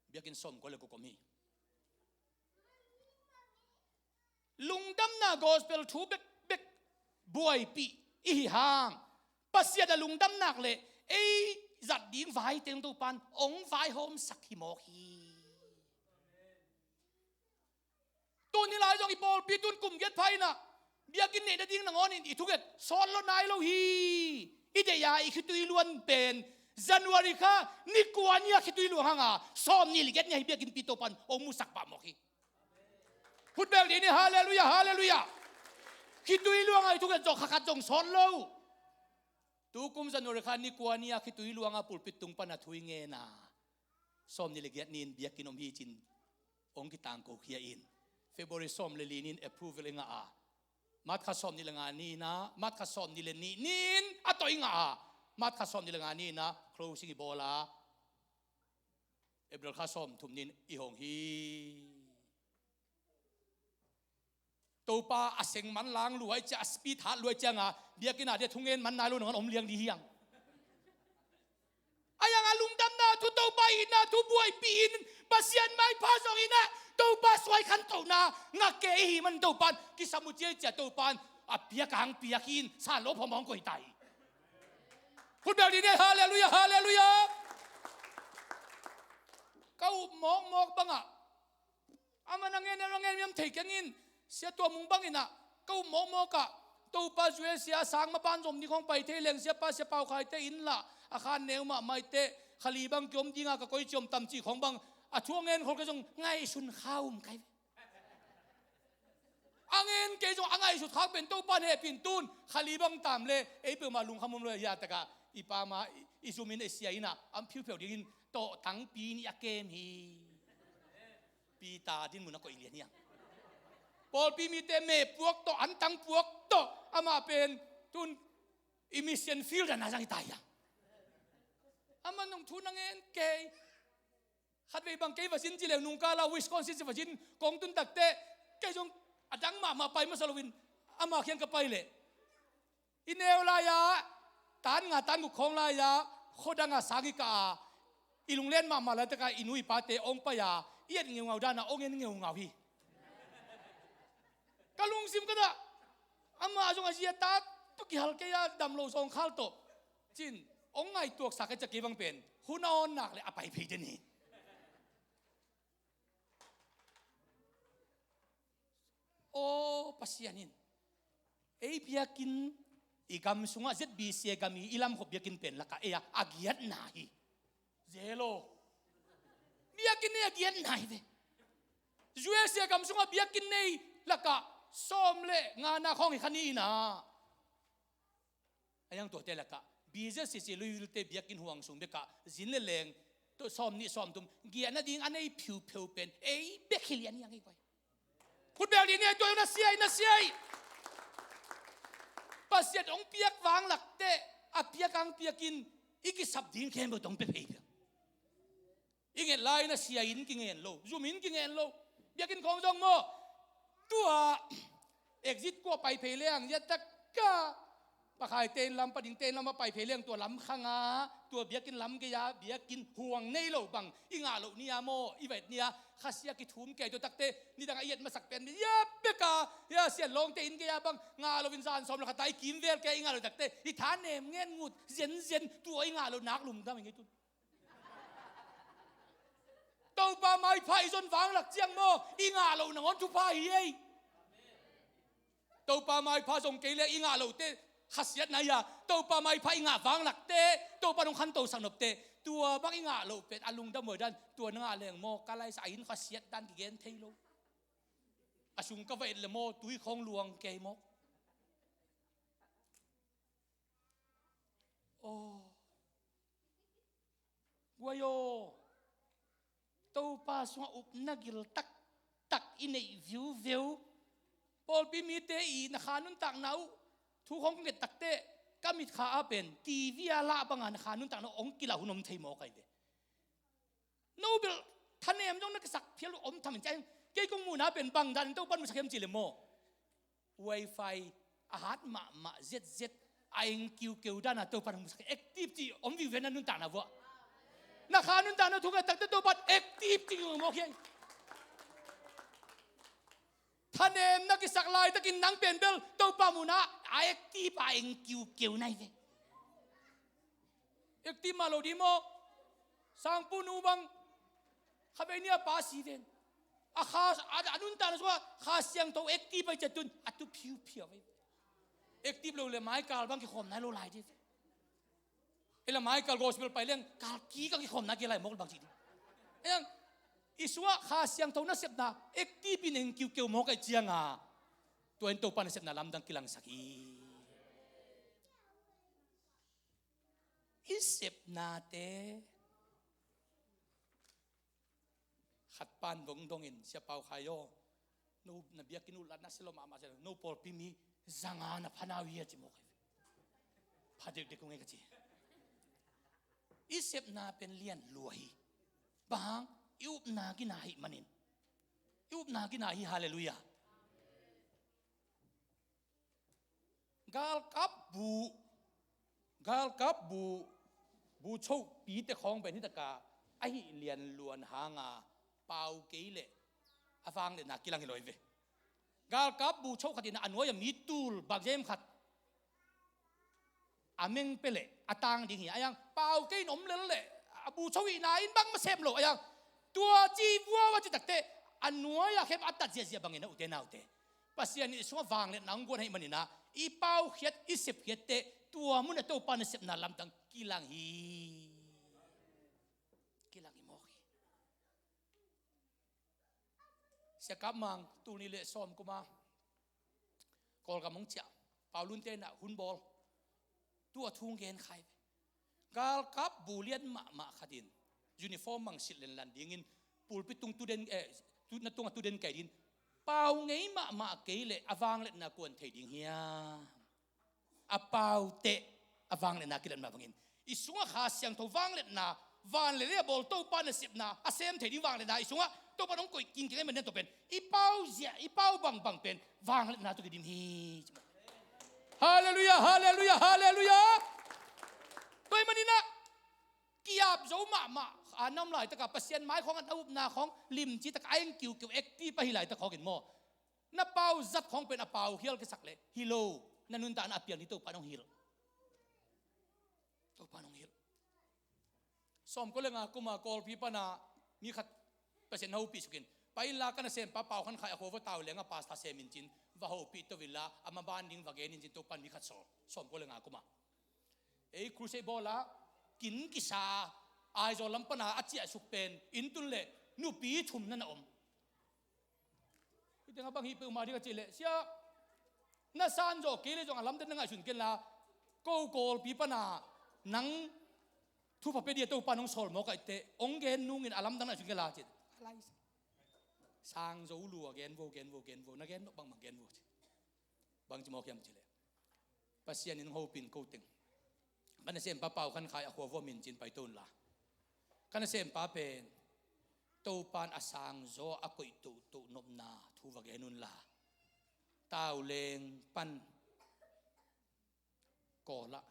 Biakinn sawmkua le guk om hi. Lungdamna gospel thu bekbek buaipih i hi hang, Pasian a lungdam nak leh ei zat ding vai teng Topa in hong vaihawmsak hi mawk hi. Tuni lai zong i pawlpi tun kum giat pha in ah biakinn neih nading nangawnin i thunget sawt lo nai lo hi. I deih a i khitui luang pen January kha ni kua ni a khitui luang hang a, sawmnih le giat ni a hi biakinnpi Topa in hong musak pah mawk hi. Khut beng dih ni, halleluiah, halleluiah. Khitui luang a i thunget zawh kha khat zong sawt lo. Tukum January kha ni kua ni a khitui luang a pulpit tung pan a thu i ngen a, sawmnih le giat ni-in biakinn om hi ci-in hong kitangko khia in, February sawm le li ni-in approval i ngah a, March kha sawmnih le nga ni-in ah, March kha sawmnih le nih ni-in a tawh i ngah a, March kha sawm nih le nga ni-in ah closing i bawl a, April kha sawm thum ni-in i hong hi. Topa a seng man lang luai cia, a speed hat luai cianga biakinn ah dia thungen man nai lo nangawn om liang dih hiang. A yang a lungdamna thu, Topa itna thu buaipih in, Pasian maipha zong in ah Topa suai khantohna ngak kei i hi man Topan kisam uh ciai cia Topan a piak ang piak hi in san lo phamawng koi tai. Khut bel dih ni, halleluiah, halleluiah. Ka up mawkmawk bangah, amah na ngen, na ngen miam thei keng in, Sia Tua Mung bangin ah ka up mawkmawk ah, Topa Zuel Sia sang mapan zom ding khawng pai thei leng, Siapa Sia Pau Khai te inn lah a khan neu mahmah i teh, khali bang kiom dinga ka koi ciom tam cih khawng bang a thu a ngen khol kei zong ngaihsun kha um kai ve. A ngen kei zong a ngaihsut khak pen Topa in hehpih in tun khali bang tam le ei peuhmah lungkham om lo hi a takah i pa ma i, i zum in i sia in ah an phiuphiau dingin tawh tangpi nih a kem hi. Peter din mun a koih lian hiang. Pawlpi mite meh puak tawh, antang puak tawh amah pen tun i mission field ah na zang i tai hiang. Amah nong thu na ngen kei. Khatvei bang kei va zin ci leng nungkal a Wisconsin ci va zin kong tun takteh kei zong a dang mahmah pai masa loin ama khiang ka pai leh i neu lai-ah tan nga tan guk khawng lai-ah khuadangah sang i kah a i lunglen mahmah laitakah i nu i pate ong pai a i et ngeungau danah ong en ngeungau hi. Ka lungsim ka dah amah zong a zia ta tawh kihal kei a dam lo zawngkhal tawh cin ong ngaihtuaksak a ciah kei bang pen hun a awn nak le a pai phei den hi. Aw Pasian in ei biakinn i gam sungah Z B C gam i i lamkhop biakinn pen lakah ei a a giatna hi. Zelo biakinn ei a giatna hi ve. U S A gam sungah biakinn nei lakah sawm le ngana khawng hi kha ni inah a yang tuate lakah B Z C C Louisville te biakinn huang sung bekah zin le leng sawm nih sawm thum giahna ding a nei phiupheu pen ei bek hi lian hi ang ei guai. Khut bel dih ni, tua na siai, na siai. Pasian hong piak vanglak teh a piak ang piakin i kisap ding khempeuh tawh hong pia phei piak. I nget lai na sia in kingen lo, zum in kingen lo. Biakinn khawng zong maw tua exit kuah pai phei leng ziatak ka pakhaite in lam, padingte in lam a pai phei leng tua lam khanga tua biakinn lam gei-a biakinn huang nei lo bang i ngah loh ni-a maw i vet ni-a khasia kithum kei tua takte nidang a i et masak pen ia beka ia sian lawngte in gei-a bang ngah loin zan sawm lo khata i kimvel kei i ngah lo takte i thanem ngen ngut zenzen tua i ngah lo nak lumdam i ngei tun. Topa maipha i zon vanglak ciang maw i ngah loh nangawn thupha hi ei. Topa maipha zong kei le i ngah lohte khasiatna hi a, Topa maipha i ngah vanglakte Topa nong khantosak nopte tua bang i ngah loh pen a lungdam huai dan tua na ngah leng maw ka laisa a in khasiat dan kigen thei lo. A sung ka va et le maw tui khawng luang kei maw. Aw guai aw, Topa sungah upna gil taktak i neih viuveu. Pawlpi mite i na kha nuntakna uh thu khawng ka nget takte ka mitkha ah pen T V a lah banga na kha nuntakna uh hong kilah hun om thei mawk ahi ve. No bel thanem zong na kisak phial uh om tham in ciah kei kong muhna pen bang dan in Topan musak hiam cih le maw. Wifi a hat mahmah zetzet a eng kiukeu dana Topan hong musak hi. Active cih om vive na nuntakna vuah. Na kha nuntakna thungai takte Topan active cih ngawngawk hi. Thanem na kisak laitakin nang pen bel Topa muna a active a eng kiukeu nai ve. Active mah lo dih maw? Sangpu nu bang kha bei ni a pa si ven a kha a nuntakna sungah Kha Siangtho active bai ciatun a tu phiuphiau vei. Active lo le maikal bang kikhawm nai lo lai dih. Ei la maikal gospel pai leng kalki ka kikhawm nai kei lai mawk bang ci dih. Ei ang i sungah Kha Siangtho nasepna active in eng kiukeu mawk aih cianga tua in Topa nasepna lamdang kilangsak hi. I sepnate khat pan vong dongin Sia Pau Khai aw, no na biakinn uh la na sia lo mahmah sia lo, no pawlpi mi zanga na phanau hi a ci mawk hi. Pha dekdek ung ei ka ci. I sepna pen lian lua hi. Bang hang, i upna gina hi manin. I upna gina hi, halleluiah. Galkap bu, galkap bu, bu chopite khawng pen hi taka, ahi lian luan hanga pau kei leh a vangliatna kilang hi lo hi ve. Galkap bu cho khat in a nuai-a mi tul bangzem khat a meng pia leh a tang ding hi a, a yang pau kei in om lel leh a bu cho ihna in bang masem lo a, yang tua ci vua vua ci takteh a nuai-a khem a tat ziahziah bangin a, ute naute, Pasian in i sungah vangliatna hong guan ahih manin ah, i paukhiat i sepkhiat teh tua munah Topa nasepna lamdang kilang hi. Kilang hi mawk hi. Sia Kap Mang, tul nih le sawm kuma Kawlgam hong ciah, Paulun te in ah hun bawl. Tua thu hong gen kha hi ve. Galkap bu lian mahmah khat in uniform mangsit lenlan dingin pulpit tung tuden, eh, tu, na tungah tuden kai dingin, pau ngei mahmah kei leh a vangliatna kuan thei ding hiam? A pau teh a vangliatna kilat mah bangin, i sungah Kha Siangtho vangliatna, van le lei a bawl Topa nasepna a sem thei ding vangliatna i sungah Topa in hong koih kingkeng ahih manin tua pen i pau ziah, i pau bangbang pen vangliatna tawh kidim hi. Halleluiah, halleluiah, halleluiah. Tua ahih manin ah ki-ap zo mahmah a na om laitak a, Pasian mai khawng a na upna khawng limci tak a, a eng kiukiu active ahi laitak khawng in maw, na pau zat khawng pen a pau khial kisak leh hi lo, na nuntakna a piang ding Topa in hong hilh. Topa in hong hilh. Sawmkua le nga kuma Kawlpi pana mi khat Pasian in hopih sukin, pai inla ka nasempa Pau Khan Khai a khua vua Tau Leng ah pastor sem in cin, va hopih to inla a maban ding va gen in cin, Topa in mi khat sawl. Sawmkua le nga kuma ei crusade bawl a kin kisa, Aizawl lam pana a ciahsuk pen inn tun leh nupi thum na na om. Hih tengah bang hih peuhmah ding a cih leh, sia, na san zawh kei leh zong a lamdang na ngaihsun kenla, ko Kawlpi pana nang thupha pia ding a Topa in hong sawl mawk ahih teh hong gen nungin a lamdang na ngaihsun kenla cin. Sang zo lua gen vo, gen vo, gen vo, na gen nop bangmah gen vo ci. Bangci mawk hiam cih leh, Pasian in hong hopih in ko teng, ka nasempa Pau Khan Khai a khua vua min cin pai to unla, ka nasempa pen Topa in a sang zaw a koih tohtoh nopna thu va gen unla, Tau Leng pan Kawl ah,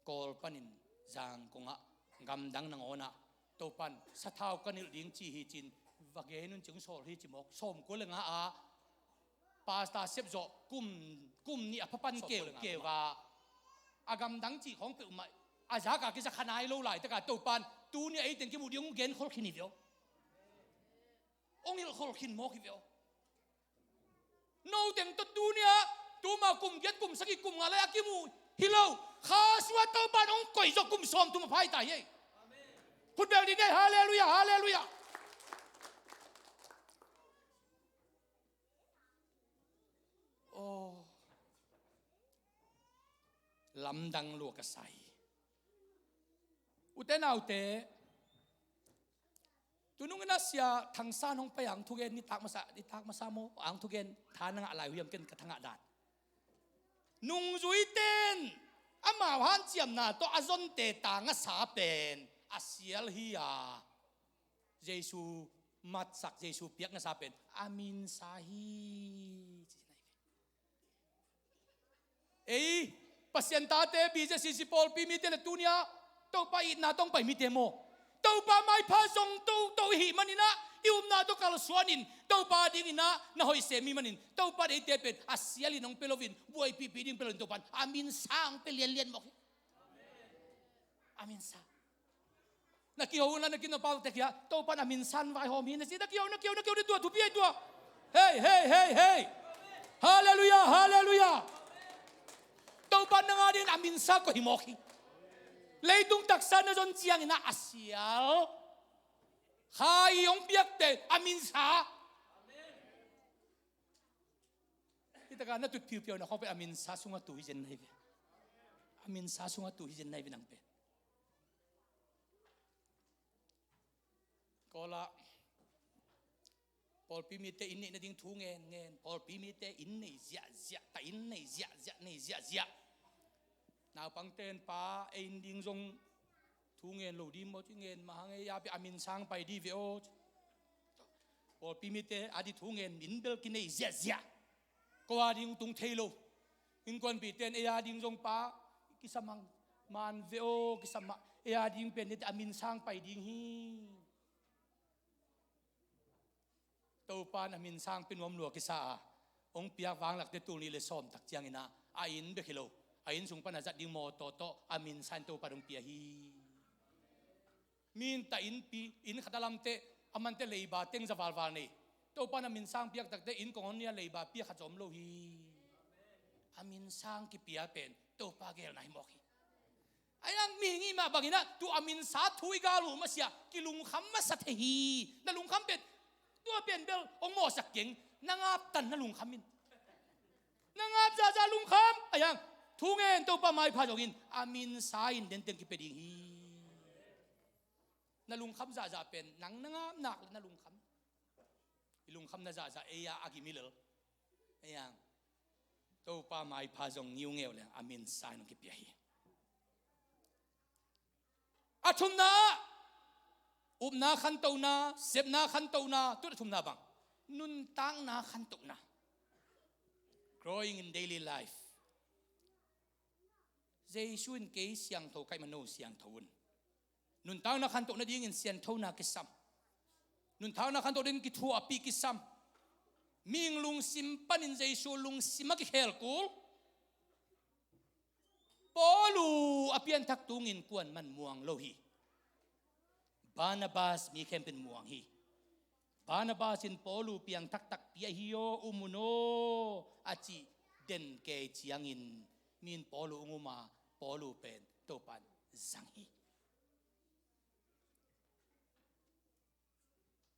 Kawl panin Zangkong ah, gamdang nangawn ah Topa in sathau ka nilh ding ci hi cin, va gen un ci, hong sawl hi ci mawk. Sawmkua le nga ah pastor sep zawh kum, kum nih a pha pan keukeu a, a gamdang cih khawng peuhmah a zak a kiza kha nai lo laitak a Topa in tuni a ei teng kimuh ding hong genkhol khin hi ve aw. Hong hilhkhol khin mawk hi ve aw. No teng tawh tuni a, tuma kum giat, kum sagih, kum nga lai a kimu hi lo. Kha sungah Topa in hong koih zawh kum sawmthum a phai ta hi ei. Khut beng dih ni ei, halleluiah, halleluiah. Aw. Lamdang lua ka sa hi. Ute naute, tunung in a sia Thang San hong pai ang thugen, nitak masa, nitak masa maw, ang thugen, tha na ngah lai uh hiam, ken ka thangah dan. Nungzuite in amau hanciamna tawh a zonte ta ngasa pen a sial hi a, Jesu matsak, Jesu piak ngasa pen a minsa hi. Ei Pasian tate, B J C C pawlpi mite le tuni a Topa itna tawh hong pai mite maw, Topa maipha zong toto i hih manin ah, i upna tawh kalsuan in, Topa dingin ah na hoih sem i hih manin, Topa in eite pen a sialin hong pia loin, buaipihpih ding pia loin, Topa in a minsa hong pia lianlian mawk hi. A minsa. Na kiho unla, na kiho na pau tek hia, Topa in a minsa in vaihawm hi na ci, na kiho, na kiho, na kiho, na tua thupi ei tua. Hei, hei, hei, hei. Halleluiah, halleluiah. Topa in nang a dingin a minsa koih hi mawk hi. Leitung taksa na zon ciangin ah a sial Kha i hong piakte a minsa. Hi taka na tut phiuphiau na khawng pen a minsa sungah tu hi zen na hi ve. A minsa sungah tu hi zen na hi ve nang pen. Kawlah pawlpi mite inn neih nading thu ngen ngen, pawlpi mite inn nei ziahziah, ta inn nei ziahziah, nei ziahziah. Naupangte in pa ei inn ding zong Thu ngen lo ding maw ci, ngen mah hang ei a pi a min sang pai ding ve aw ci. Pawlpi mite a di thu ngen min bel kinei ziahziah. Ko a ding tung thei lo. Innkuanpihte in ei a ding zong pa kisam hang man ve aw, kisam mah, ei a ding pen nite a min sang pai ding hi. Topa in a min sang pia nuam lua kisa a, hong piak vanglakte tul nih le sawm tak ciangin ah, a inn bek hi lo, a inn sung pan a zat ding mawtaw tawh a min sang in Topa in hong pia hi. Mi in ta innpi, inn khat a lamteh, a manteh leiba teng za valval nei. Topa in a min sang piak takteh inn kong hon nia leiba pia khat zong om lo hi. A min sang kipia pen Topa geelna hi mawk hi. Ahi hang mihing i hih mah bangin ah, tu a min sa thu i gal uh masiah kilungkham masa thei hi. Na lungkham pen, tua pen bel hong mawhsak keng, na ngap tan na lungkham in. Na ngap zahzah lungkham, ahi hang thu ngen Topa maipha zongin a min sa in denteng kipia ding hi. Na lungkham zahzah pen nang na ngap nak le na lungkham. I lungkhamna zahzah ei a a gim hi lel. Ahi hang Topa maipha zong ngiungeu leng a min sa in hong kipia hi. A thumna ah, upna khantohna, sepna khantohna, tut a thumna bang, nuntakna khantohna. Growing in daily life. Jesu in kei siangtho ka hih man no siangtho un. Nuntakna khantoh nadingin sianthona kisam. Nuntakna khantoh dingin kithuahpih kisam. Mihing lungsim panin Jesu lungsim a kikhel kul. Paul uh a pianthak tungin kuaman muang lo hi. Barnabas mi khempeuh in muang hi. Barnabas in Paul uh piangthak takpi ahi aw, um un aw a cih den kei ciangin mi in Paul uh hong um a, Paul uh pen Topa in zang hi.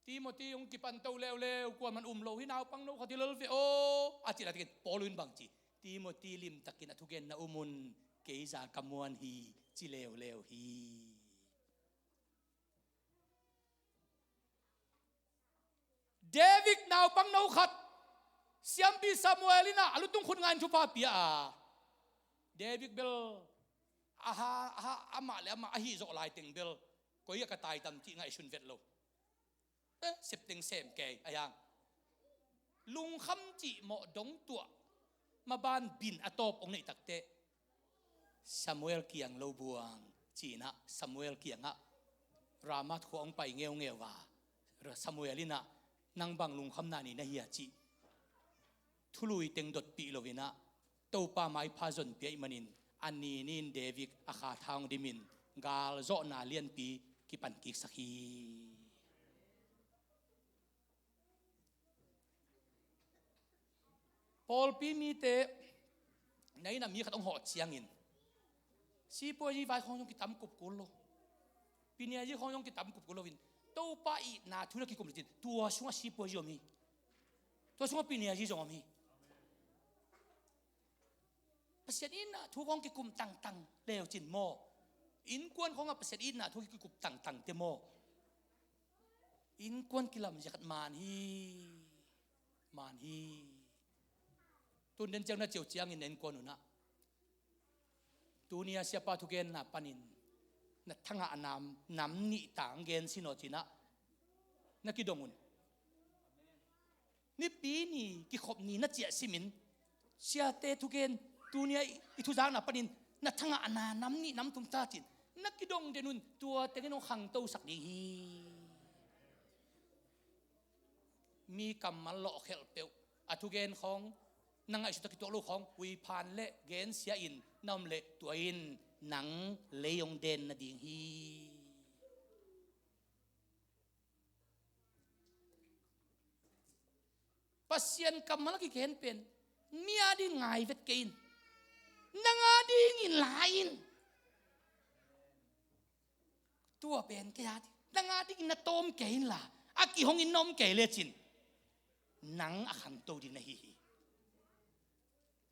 Timothy hong kipan to leuleu, kuaman um lo hi, naupang no khat hi lel ve aw a cih laitakin Paul uh in bang ci, Timothy limtakin a thugen na um un, kei zah ka muan hi ci leuleu hi. David naupang no khat siampi Samuel in ah a lutung khut ngai in thupha pia a, David bel aha, aha, amah le amah ahi zawh laiteng bel koi ah ka taitam cih ngaihsun vet lo. Eh, septeng sem kei ahi hang lungkham cih mawh dong tuah, maban bin a tawp hong neih takteh Samuel kiang lo buang ci-in ah Samuel kiangah Ramath khua hong pai ngeungeu a, Samuel in ah nang bang lungkhamna nei na hia cih thului teng dotpih lo-in ah Topa maipha zon pia ahih manin a ni ni-in David a kha tha hong dimin galzawhna lianpi kipan kiksak hi. Pawlpi mite na inn ah mi khat hong hawh ciangin sipuazi vai khawng zong kitam kup kul lo, piniazi khawng zong kitam kup kul lo-in Topa itna thu na kikum lecin tua sungah sipuazi om hi. Tua sungah piniazi zong om hi. Pasian itna thu khawng kikum tangtang leucin maw, innkuan khawngah Pasian itna thu kikum tangtang te maw, innkuan kilamzia khat man hi. Man hi. Tun den ciang na ciau ciangin na innkuan un ah, tuni a siapa thugenna panin na thangah nam, nam nih tang gen sin aw ci-in ah na kidong un. Nipi ni kikhop ni na ciah simin, siate thugen, tuni a i, i thuzakna panin na thangah na nam nih nam thum ta cin na kidong den un, tua tengin hong khangtosak ding hi. Mi kammal lawhkhelh peuh, a thugen khawng na ngaihsut a kituak lo khawng huiphan le gensia in na om leh tua in nang lei hong den nading hi. Pasian kammal a kigen pen mi a ding ngai vet kei in, nang a dingin la in. Tua pen kei a ding, nang a dingin na tawm kei inla, a kihongin na om kei lecin nang a khangto ding na hi hi.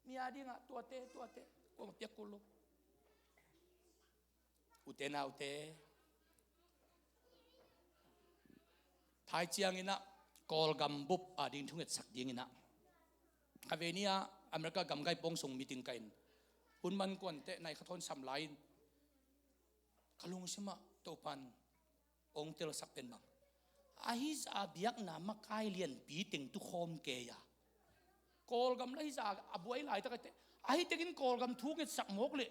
Mi a dingah tuate, tuate, kuamah piak kul lo. Ute naute, thai ciangin ah Kawlgam bup a ding thungetsak dingin ah, khavei ni-ah America gamgai pawng sung meeting ka in, hun man kuanteh nai kha thawn sam lai in, Ka lungsimah Topan ong telsak pen bang, ahi zah biakna makai lianpi teng tu khawm kei a, Kawlgam la hi zah a buai laitak a te, ahi tengin Kawlgam thu ngetsak mawk leh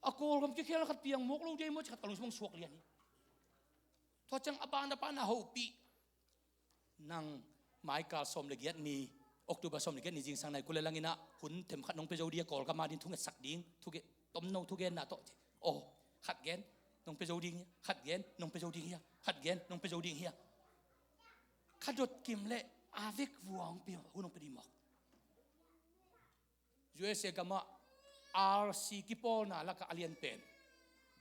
a Kawlgam kikhial khat piang mawk lo dei maw ci khat ka lungsim ong suak lian hi. Tua ciang a ban a pan a hopih. Nang maikal sawm le giat ni, October sawm le giat ni zingsang nai kul le lang in ah hun themkhat nong pia zo ding a, Kawlgam a ding thungetsak ding, thuge, tomno thugenna tawh ci. Aw, khat gen nong pia zo ding hi a, khat gen nong pia zo ding hi a, khat gen nong pia zo ding hi a. Kha dot kim leh a vek vua hong pia, hun hong pia ding mawk. U S A gamah R C kipawlna lakah a lian pen,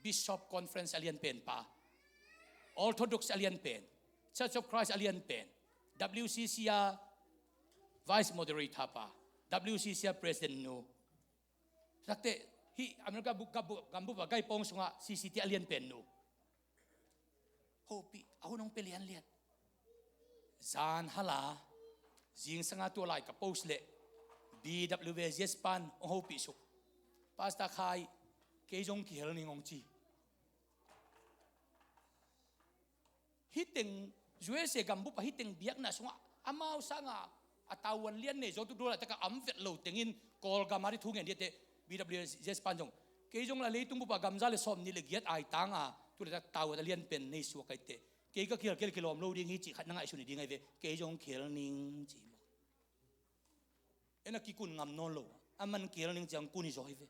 Bishop Conference a lian pen pa, Orthodox a lian pen, Church of Christ a lian pen, W C C a Vice Moderator pa, W C C a President nu. Takte hih America bu-, gambup, gambup a gaipawng sungah C C T a lian pen nu. Hopih, a hun hong pia lianlian. Zan hala, zingsanga tua lai ka post leh B W A Z S pan hong hopih suk. Pastor Khai, kei zong kihel ning hong ci. Hih teng, U S A gambup a hih teng biakna sungah amau sanga a tavuan lian nei zo tu dua laitak a om vet lo tengin Kawlgam a ding thu ngen ding a te, B W A Z S pan zong. Kei zong la leitung bup a gamza le sawm nih le giat ai tang a, tu laitak tavuan a lian pen nei suak ai te. Kei ka kihel kei leh kilawm lo ding hi cih khat na ngaihsun hi ding ai ve. Kei zong kihel ning ci hi maw. En a kikun ngam nawn lo. A man kihel ning ciang kun hi zaw hi ve.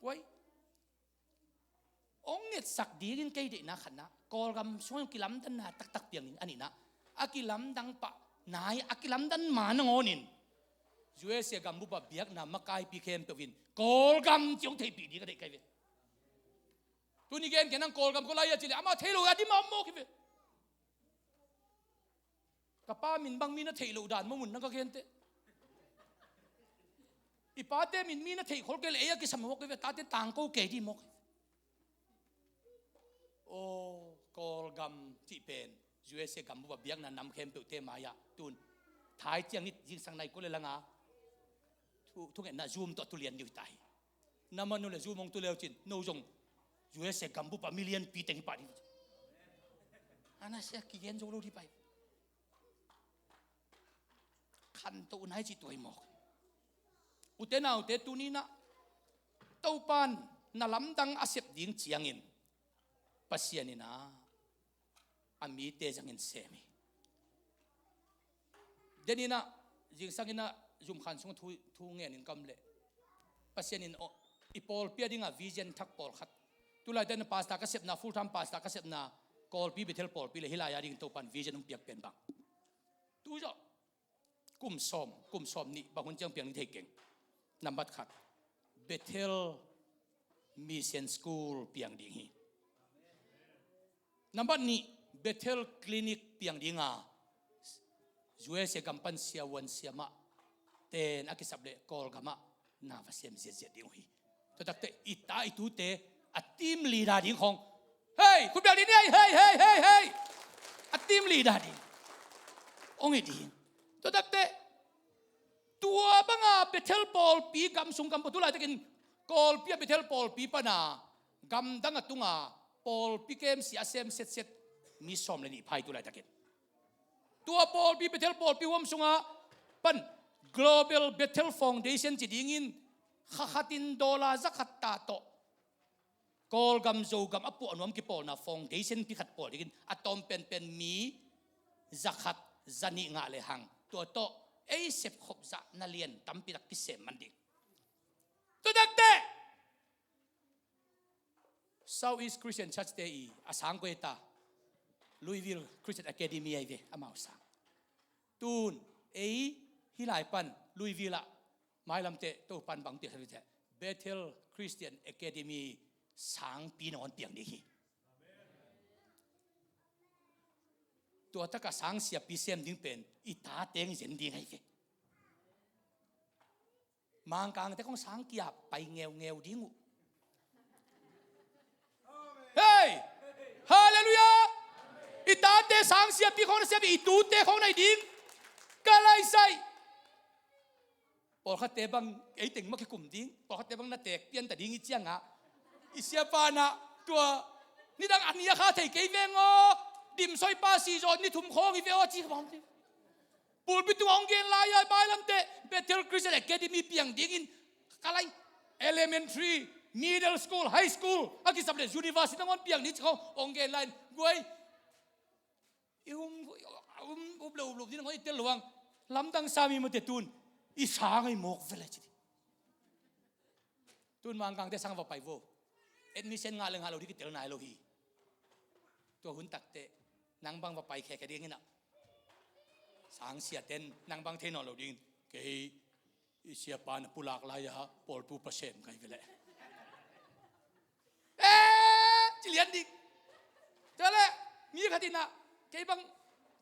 Kuai. Ong ngetsak dingin kei deihna khatna, Kawlgam sungah kilamdanna taktak piang ding a nihna, a kilamdang pah nai, a kilamdan ma nangawnin U S A gambup a biakna makaipi khempeuh in Kawlgam ci ong theihpih ding ka deih kai ve. Tuni gen kei nang Kawlgam ko lai a ci leh amah thei lo a ding mah om mawk hi ve. Ka pa min bang mi na theih loh dan maw mun na ka gente. I pate min mi na theih khol kei leh ei a kisam mawk kei ve, tate tangko kei ding mawk. Aw, Kawlgam cih pen U S A gambup a biakna nam khempeuhte mai-ah tun thai ciang ni zingsang nai kul le langa thu, thungetna Zoom tawh tu lian ding uh hi ta hi. Na manu le Zoom hong tu leu cin no zong U S A gambup a million pi teng hi pah ding. Ana sia kigen zo lo ding pai. Khantoh nai cih tuai mawk. Ute naute tuninah Topan na lamdang a sep ding ciangin Pasian inah a mite zangin sem hi. Deninah zingsang inah zumkhan sung thu, thu ngenin ka om leh Pasian in i pawlpi a dingah vision thak pawlkhat. Tulaitak in pastor ka sepna, full time pastor ka sepna Kawlpi Bethel pawlpi le hih lai a dingin Topan vision hong piak pen bang, tu zawh kum sawm, kum sawm nih bang hun ciang piang ding thei keng. Nambat khat, Bethel Mission School piang ding hi. Nambat nih, Bethel Clinic piang dinga U S A gam pan siavuan siamah ten a kisap leh Kawlgamah na va sem ziatziat ding uh hi. Tua takte i ta i tute a team leader ding khong, hei, khut biak ding ni, hei, hei, hei, hei, a team leader ding hong hi ding. Tua takte tua banga Bethel pawlpi gam sung gam pawh tu laitakin Kawlpi a Bethel pawlpi pana gamdang a tunga pawlpi kemsia a sem setset mi sawm le nih phai tu laitakin. Tua pawlpi Bethel pawlpi huam sunga pan Global Bethel Foundation ci dingin kha khatin dollar za khat ta tawh Kawlgam Zogam a puah nuam kipawlna foundation pi khat pawl dingin a tawm penpen mi za khat za nih ngah le hang tua tawh ei sepkhop zah na lian tampi tak kisem man ding. Tua takte South East Christian Church te i a sang koi ta, Louisville Christian Academy ai ve amau sang. Tun ei hih lai pan Louisville ah mailamte Topan bang tiah sa vite Bethel Christian Academy sangpi nangawn piang ding hi. Tua taka sang siapi sem ding pen i ta teng zen ding ai ve. Mangkangte khong sang kia pai ngeungeu ding uh. Hei! Halleluiah! I tate sang siapi khong na siapi i tute khong na hi ding. Ka laisai. Pawlkhatte bang ei teng mah kikum ding, pawlkhatte bang na teek pian ta ding i ciangah I siapa na tua nidang a ni a kha thei kei veng aw. Dim soi pa si zaw ni thum khawng hi ve aw ci ka bang. Pulpit tungah hong gen lai-a bailam teh Bethel Christian Academy piang dingin ka lai elementary, middle school, high school a kisap le university nangawn piang ding ci khawng hong gen lai-in guai. I um, um, up lo, up lo, ding nangawn i tel lo ang. Lamdang sa mi mate tun. I sang ai mawk vele ci. Tun Mangkangte sang va pai vo. Admission ngah le ngah lo ding kitel nai lo hi. Tua hun takteh nang bang va pai khekhe ding inah. Sang siaten nang bang thei nawn lo ding. Kei i siapa na pulak lai-a pawltu pasem kai vele. Eh, ci lian ding. Tua le mi khat inah kei bang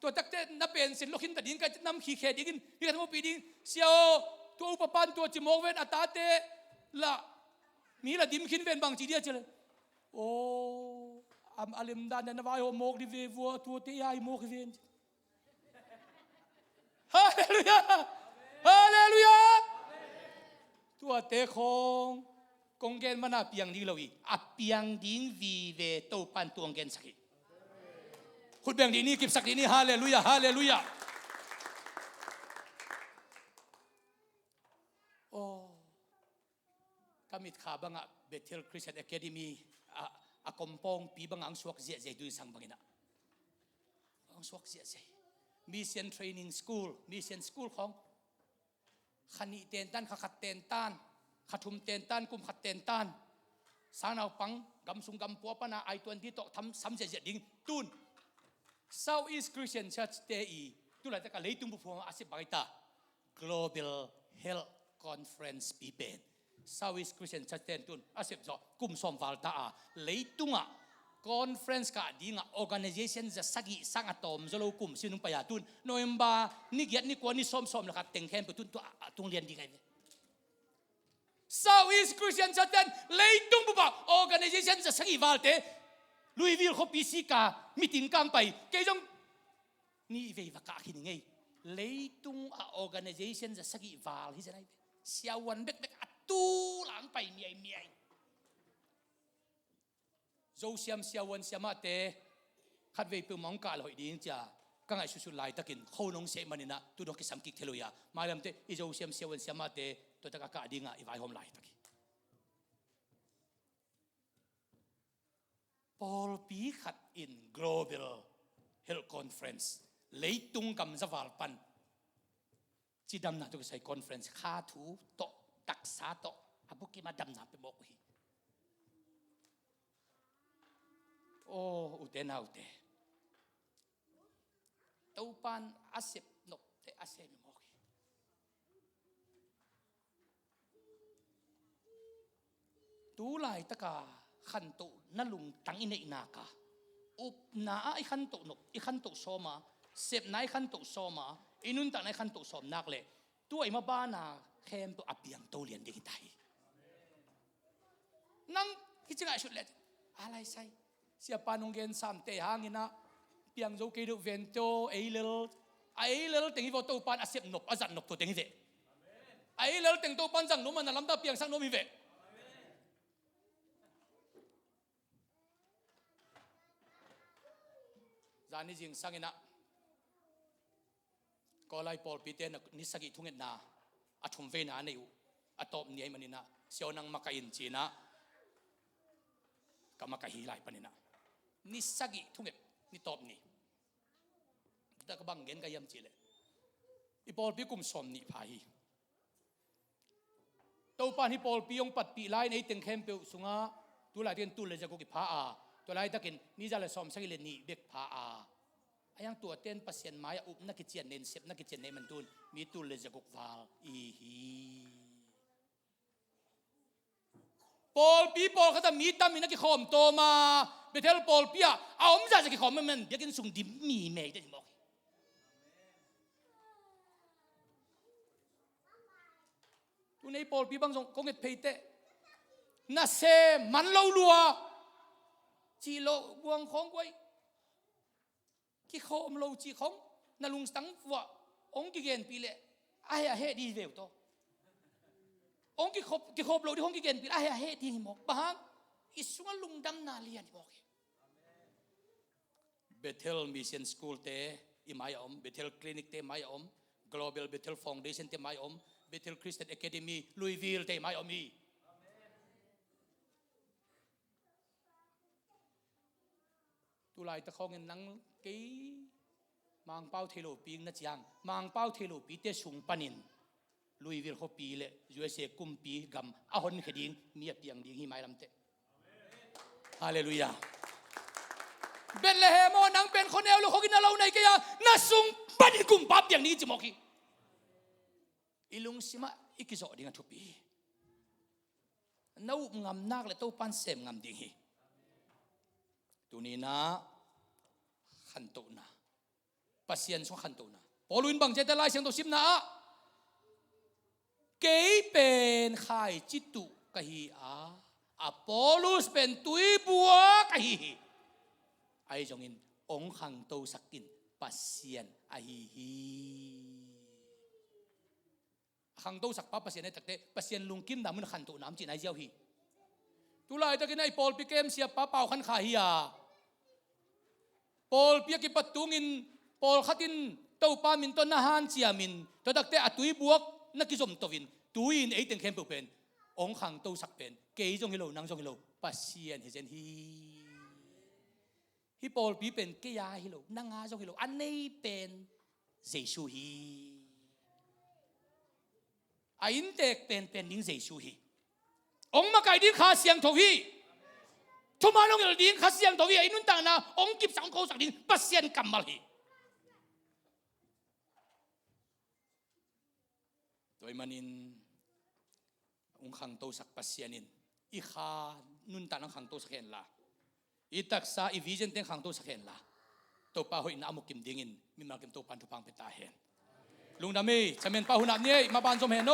tua takte na pension lo khin ta ding ka nam khi khe dingin mi khat hong upih ding. Sia aw, tua upa pan tua ci mawk ven a tate la mi la dim khin ven bang ci dia ci le. Aw, am a lem dan na vai ho mawk di ve vua tuate ai mawk hi ven. Halleluia! Halleluia! Tuate khawng kong gen mana piang ding lo hi. A piang ding vive Topan tuang gensak hi. Khut beng dih ni, kipsak dih ni. Halleluia! Halleluia! Oh. Ka mitkha bangah Bethel Christian Academy a, a kompawngpi bangah ang suak ziahziah i tuinsang banginah ang suak ziahziah. Mission Training School, Mission School khawng kha nih tentan, kha khat tentan, kha thum tentan, kum khat tentan. Sangnaupang gamsung gampua pana ai tuan dih tawh tham sam ziahziah ding tun. South East Christian Church te i tulaitak a leitung buphuama a sep bang ai ta. Global Health Conference pi pen South East Christian Church ten tun a sep zawh kum sawm val ta a, leitungah conference kah dingah organization za sagih sang a tawm zaw lo kum sin hong pai a tun November ni giat ni kua ni sawm sawm le khat teng khempeuh tun tua a tung lian ding ai ve. South East Christian Church ten leitung bupah organization za sagih valte Louisville khuapi sika meeting kang pai kei zong nih vei va kah khin i ngei. Leitung a organization za sagih val hi zen ai ve. Siavuan bekbek a tu lang pai miaimiai. Zosiam siavuan siamahte khat vei peuhmah hong kah le hoih ding cia ka ngaihsutsut laitakin kho nong seh maninah tu dong kisam kik thei lo ia. Mailamte i zosiam siavuan siamahte tuatak a kah dingah i vaihawm laitak hi. Pawlpi khat in Global Health Conference leitung gamzaval pan cidamna tawh kisai conference kha thu tawh taksa tawh a bukim a damna pia mawk uh hi. Aw ute naute, Topan a sep nopte a sem i mawk hi. Tu laitaka khantohna lungtang i neihnak a upna ah i khantoh nop, i khantoh sawm a, sepna i khantoh sawm a, i nuntakna i khantoh sawm nak le tua i mabana khempeuh a piangto lian ding hi ta hi. Nang hi ci ngaihsut le a laisai siapa nong gen samte hanginah piang zo kei deuh vente aw, eilel a eilel teng hi vaw Topan a sep nop a zat nop tua teng hi veh. A eilel teng Topan zang nuam a na lamdang piangsak nuam hi veh. Zani zingsanginah Kawlai pawlpite na ni sagih thungetna a thum veina a nei uh a tawp ni ahi maninah siaw nang makaih in cinah ka makaih hi lai paninah ni sagih thunget ni tawp ni. Tua ka bang gen ka hiam cihleh i pawlpi kum sawm nih pha hi. Topan hih pawlpi hong patpih lai-in ei teng khempeuh sungah tu laitakin tul le za guk i pha a, tua laitakin mi za le sawm sagih le nih bek pha a. A hiang tuate in Pasian mai-ah upna kician nei in sepna kician nei man tun mi tul le za guk val i hi. Pawlpi pawlkhat ah mi tam in a kikhawm tawm a, Bethel pawlpi ah a om zahzah kikhawm man biakinn sung dim mi mei te hi mawk hi. Tunei pawlpi bang zong kong et phei teh na sem man lo lua cih lo buang khawng guai. Kikhawm lo cih khawng na lungtang vuah hong kigenpih leh a heh a heh ding hi veu tawh. Hong kikhawp, kikhawp lo ding hong kigenpih leh a heh a heh ding hi mawk. Bang hang I sungah lungdamna lian hi mawk hi. Bethel Mission School te i mai a om, Bethel Clinic te mai a om, Global Bethel Foundation te mai a om, Bethel Christian Academy Louisville te mai a om hi. Tulaitak khawngin nang kei Mangpau thei lopi na ciang, Mangpau thei lopite sung panin Louisville khuapi le U S A kumpi gam a honkhia ding mi a piang ding hi mailamte. Halleluiah. Bethlehem aw, nang pen khuaneu lo khuakin na lo nei kei a, na sung panin kumpa piang ding i ci mawk hi. I lungsimah i kizawh ding a thupi hi. Na up ngam nak le Topan sem ngam ding hi. Tuninah khantohna, Pasian sung khantohna. Paul in bang ci a, Lai Siangtho simna ah, kei pen khaici tuh ka hi a, Apollos pen tuibuak ahi hi. Ahi zongin hong khangtosak in Pasian ahi hi. A khangtosakpa Pasian ahi takte, Pasian lungkimna mun a khantohna om cihna i ziau hi. Tulaitakin a i pawlpi kem siapa Pau Khan Kha hi a, pawlpi a kipat tungin pawlkhat in Topa min tawh na hanciamin, tua takte a tuibuak na kizomtoin, tui in ei teng khempeuh pen hong khangtosak pen kei zong hi lo, nang zong hi lo, Pasian hi zen hi. Hih pawlpi pen kei a hi lo, nang a zong hi lo, a nei pen Jesu hi. A inntek penpen ding Jesu hi. Hong makaih ding Kha Siangtho hi. Thuman hong hilh ding Kha Siangtho hi. A i nuntakna hong kipsak, hong khosak ding Pasian kammal hi. Tua ahih manin hong khangtosak Pasian in i kha nuntakna hong khangtosak henla, i taksa, i vision teng khangtosak henla, Topa hoihna a mukim dingin mimal kim Topan thupha hong pia ta hen. Lungdam hi. Chairman pa hun ap ni ei, maban zom hen aw.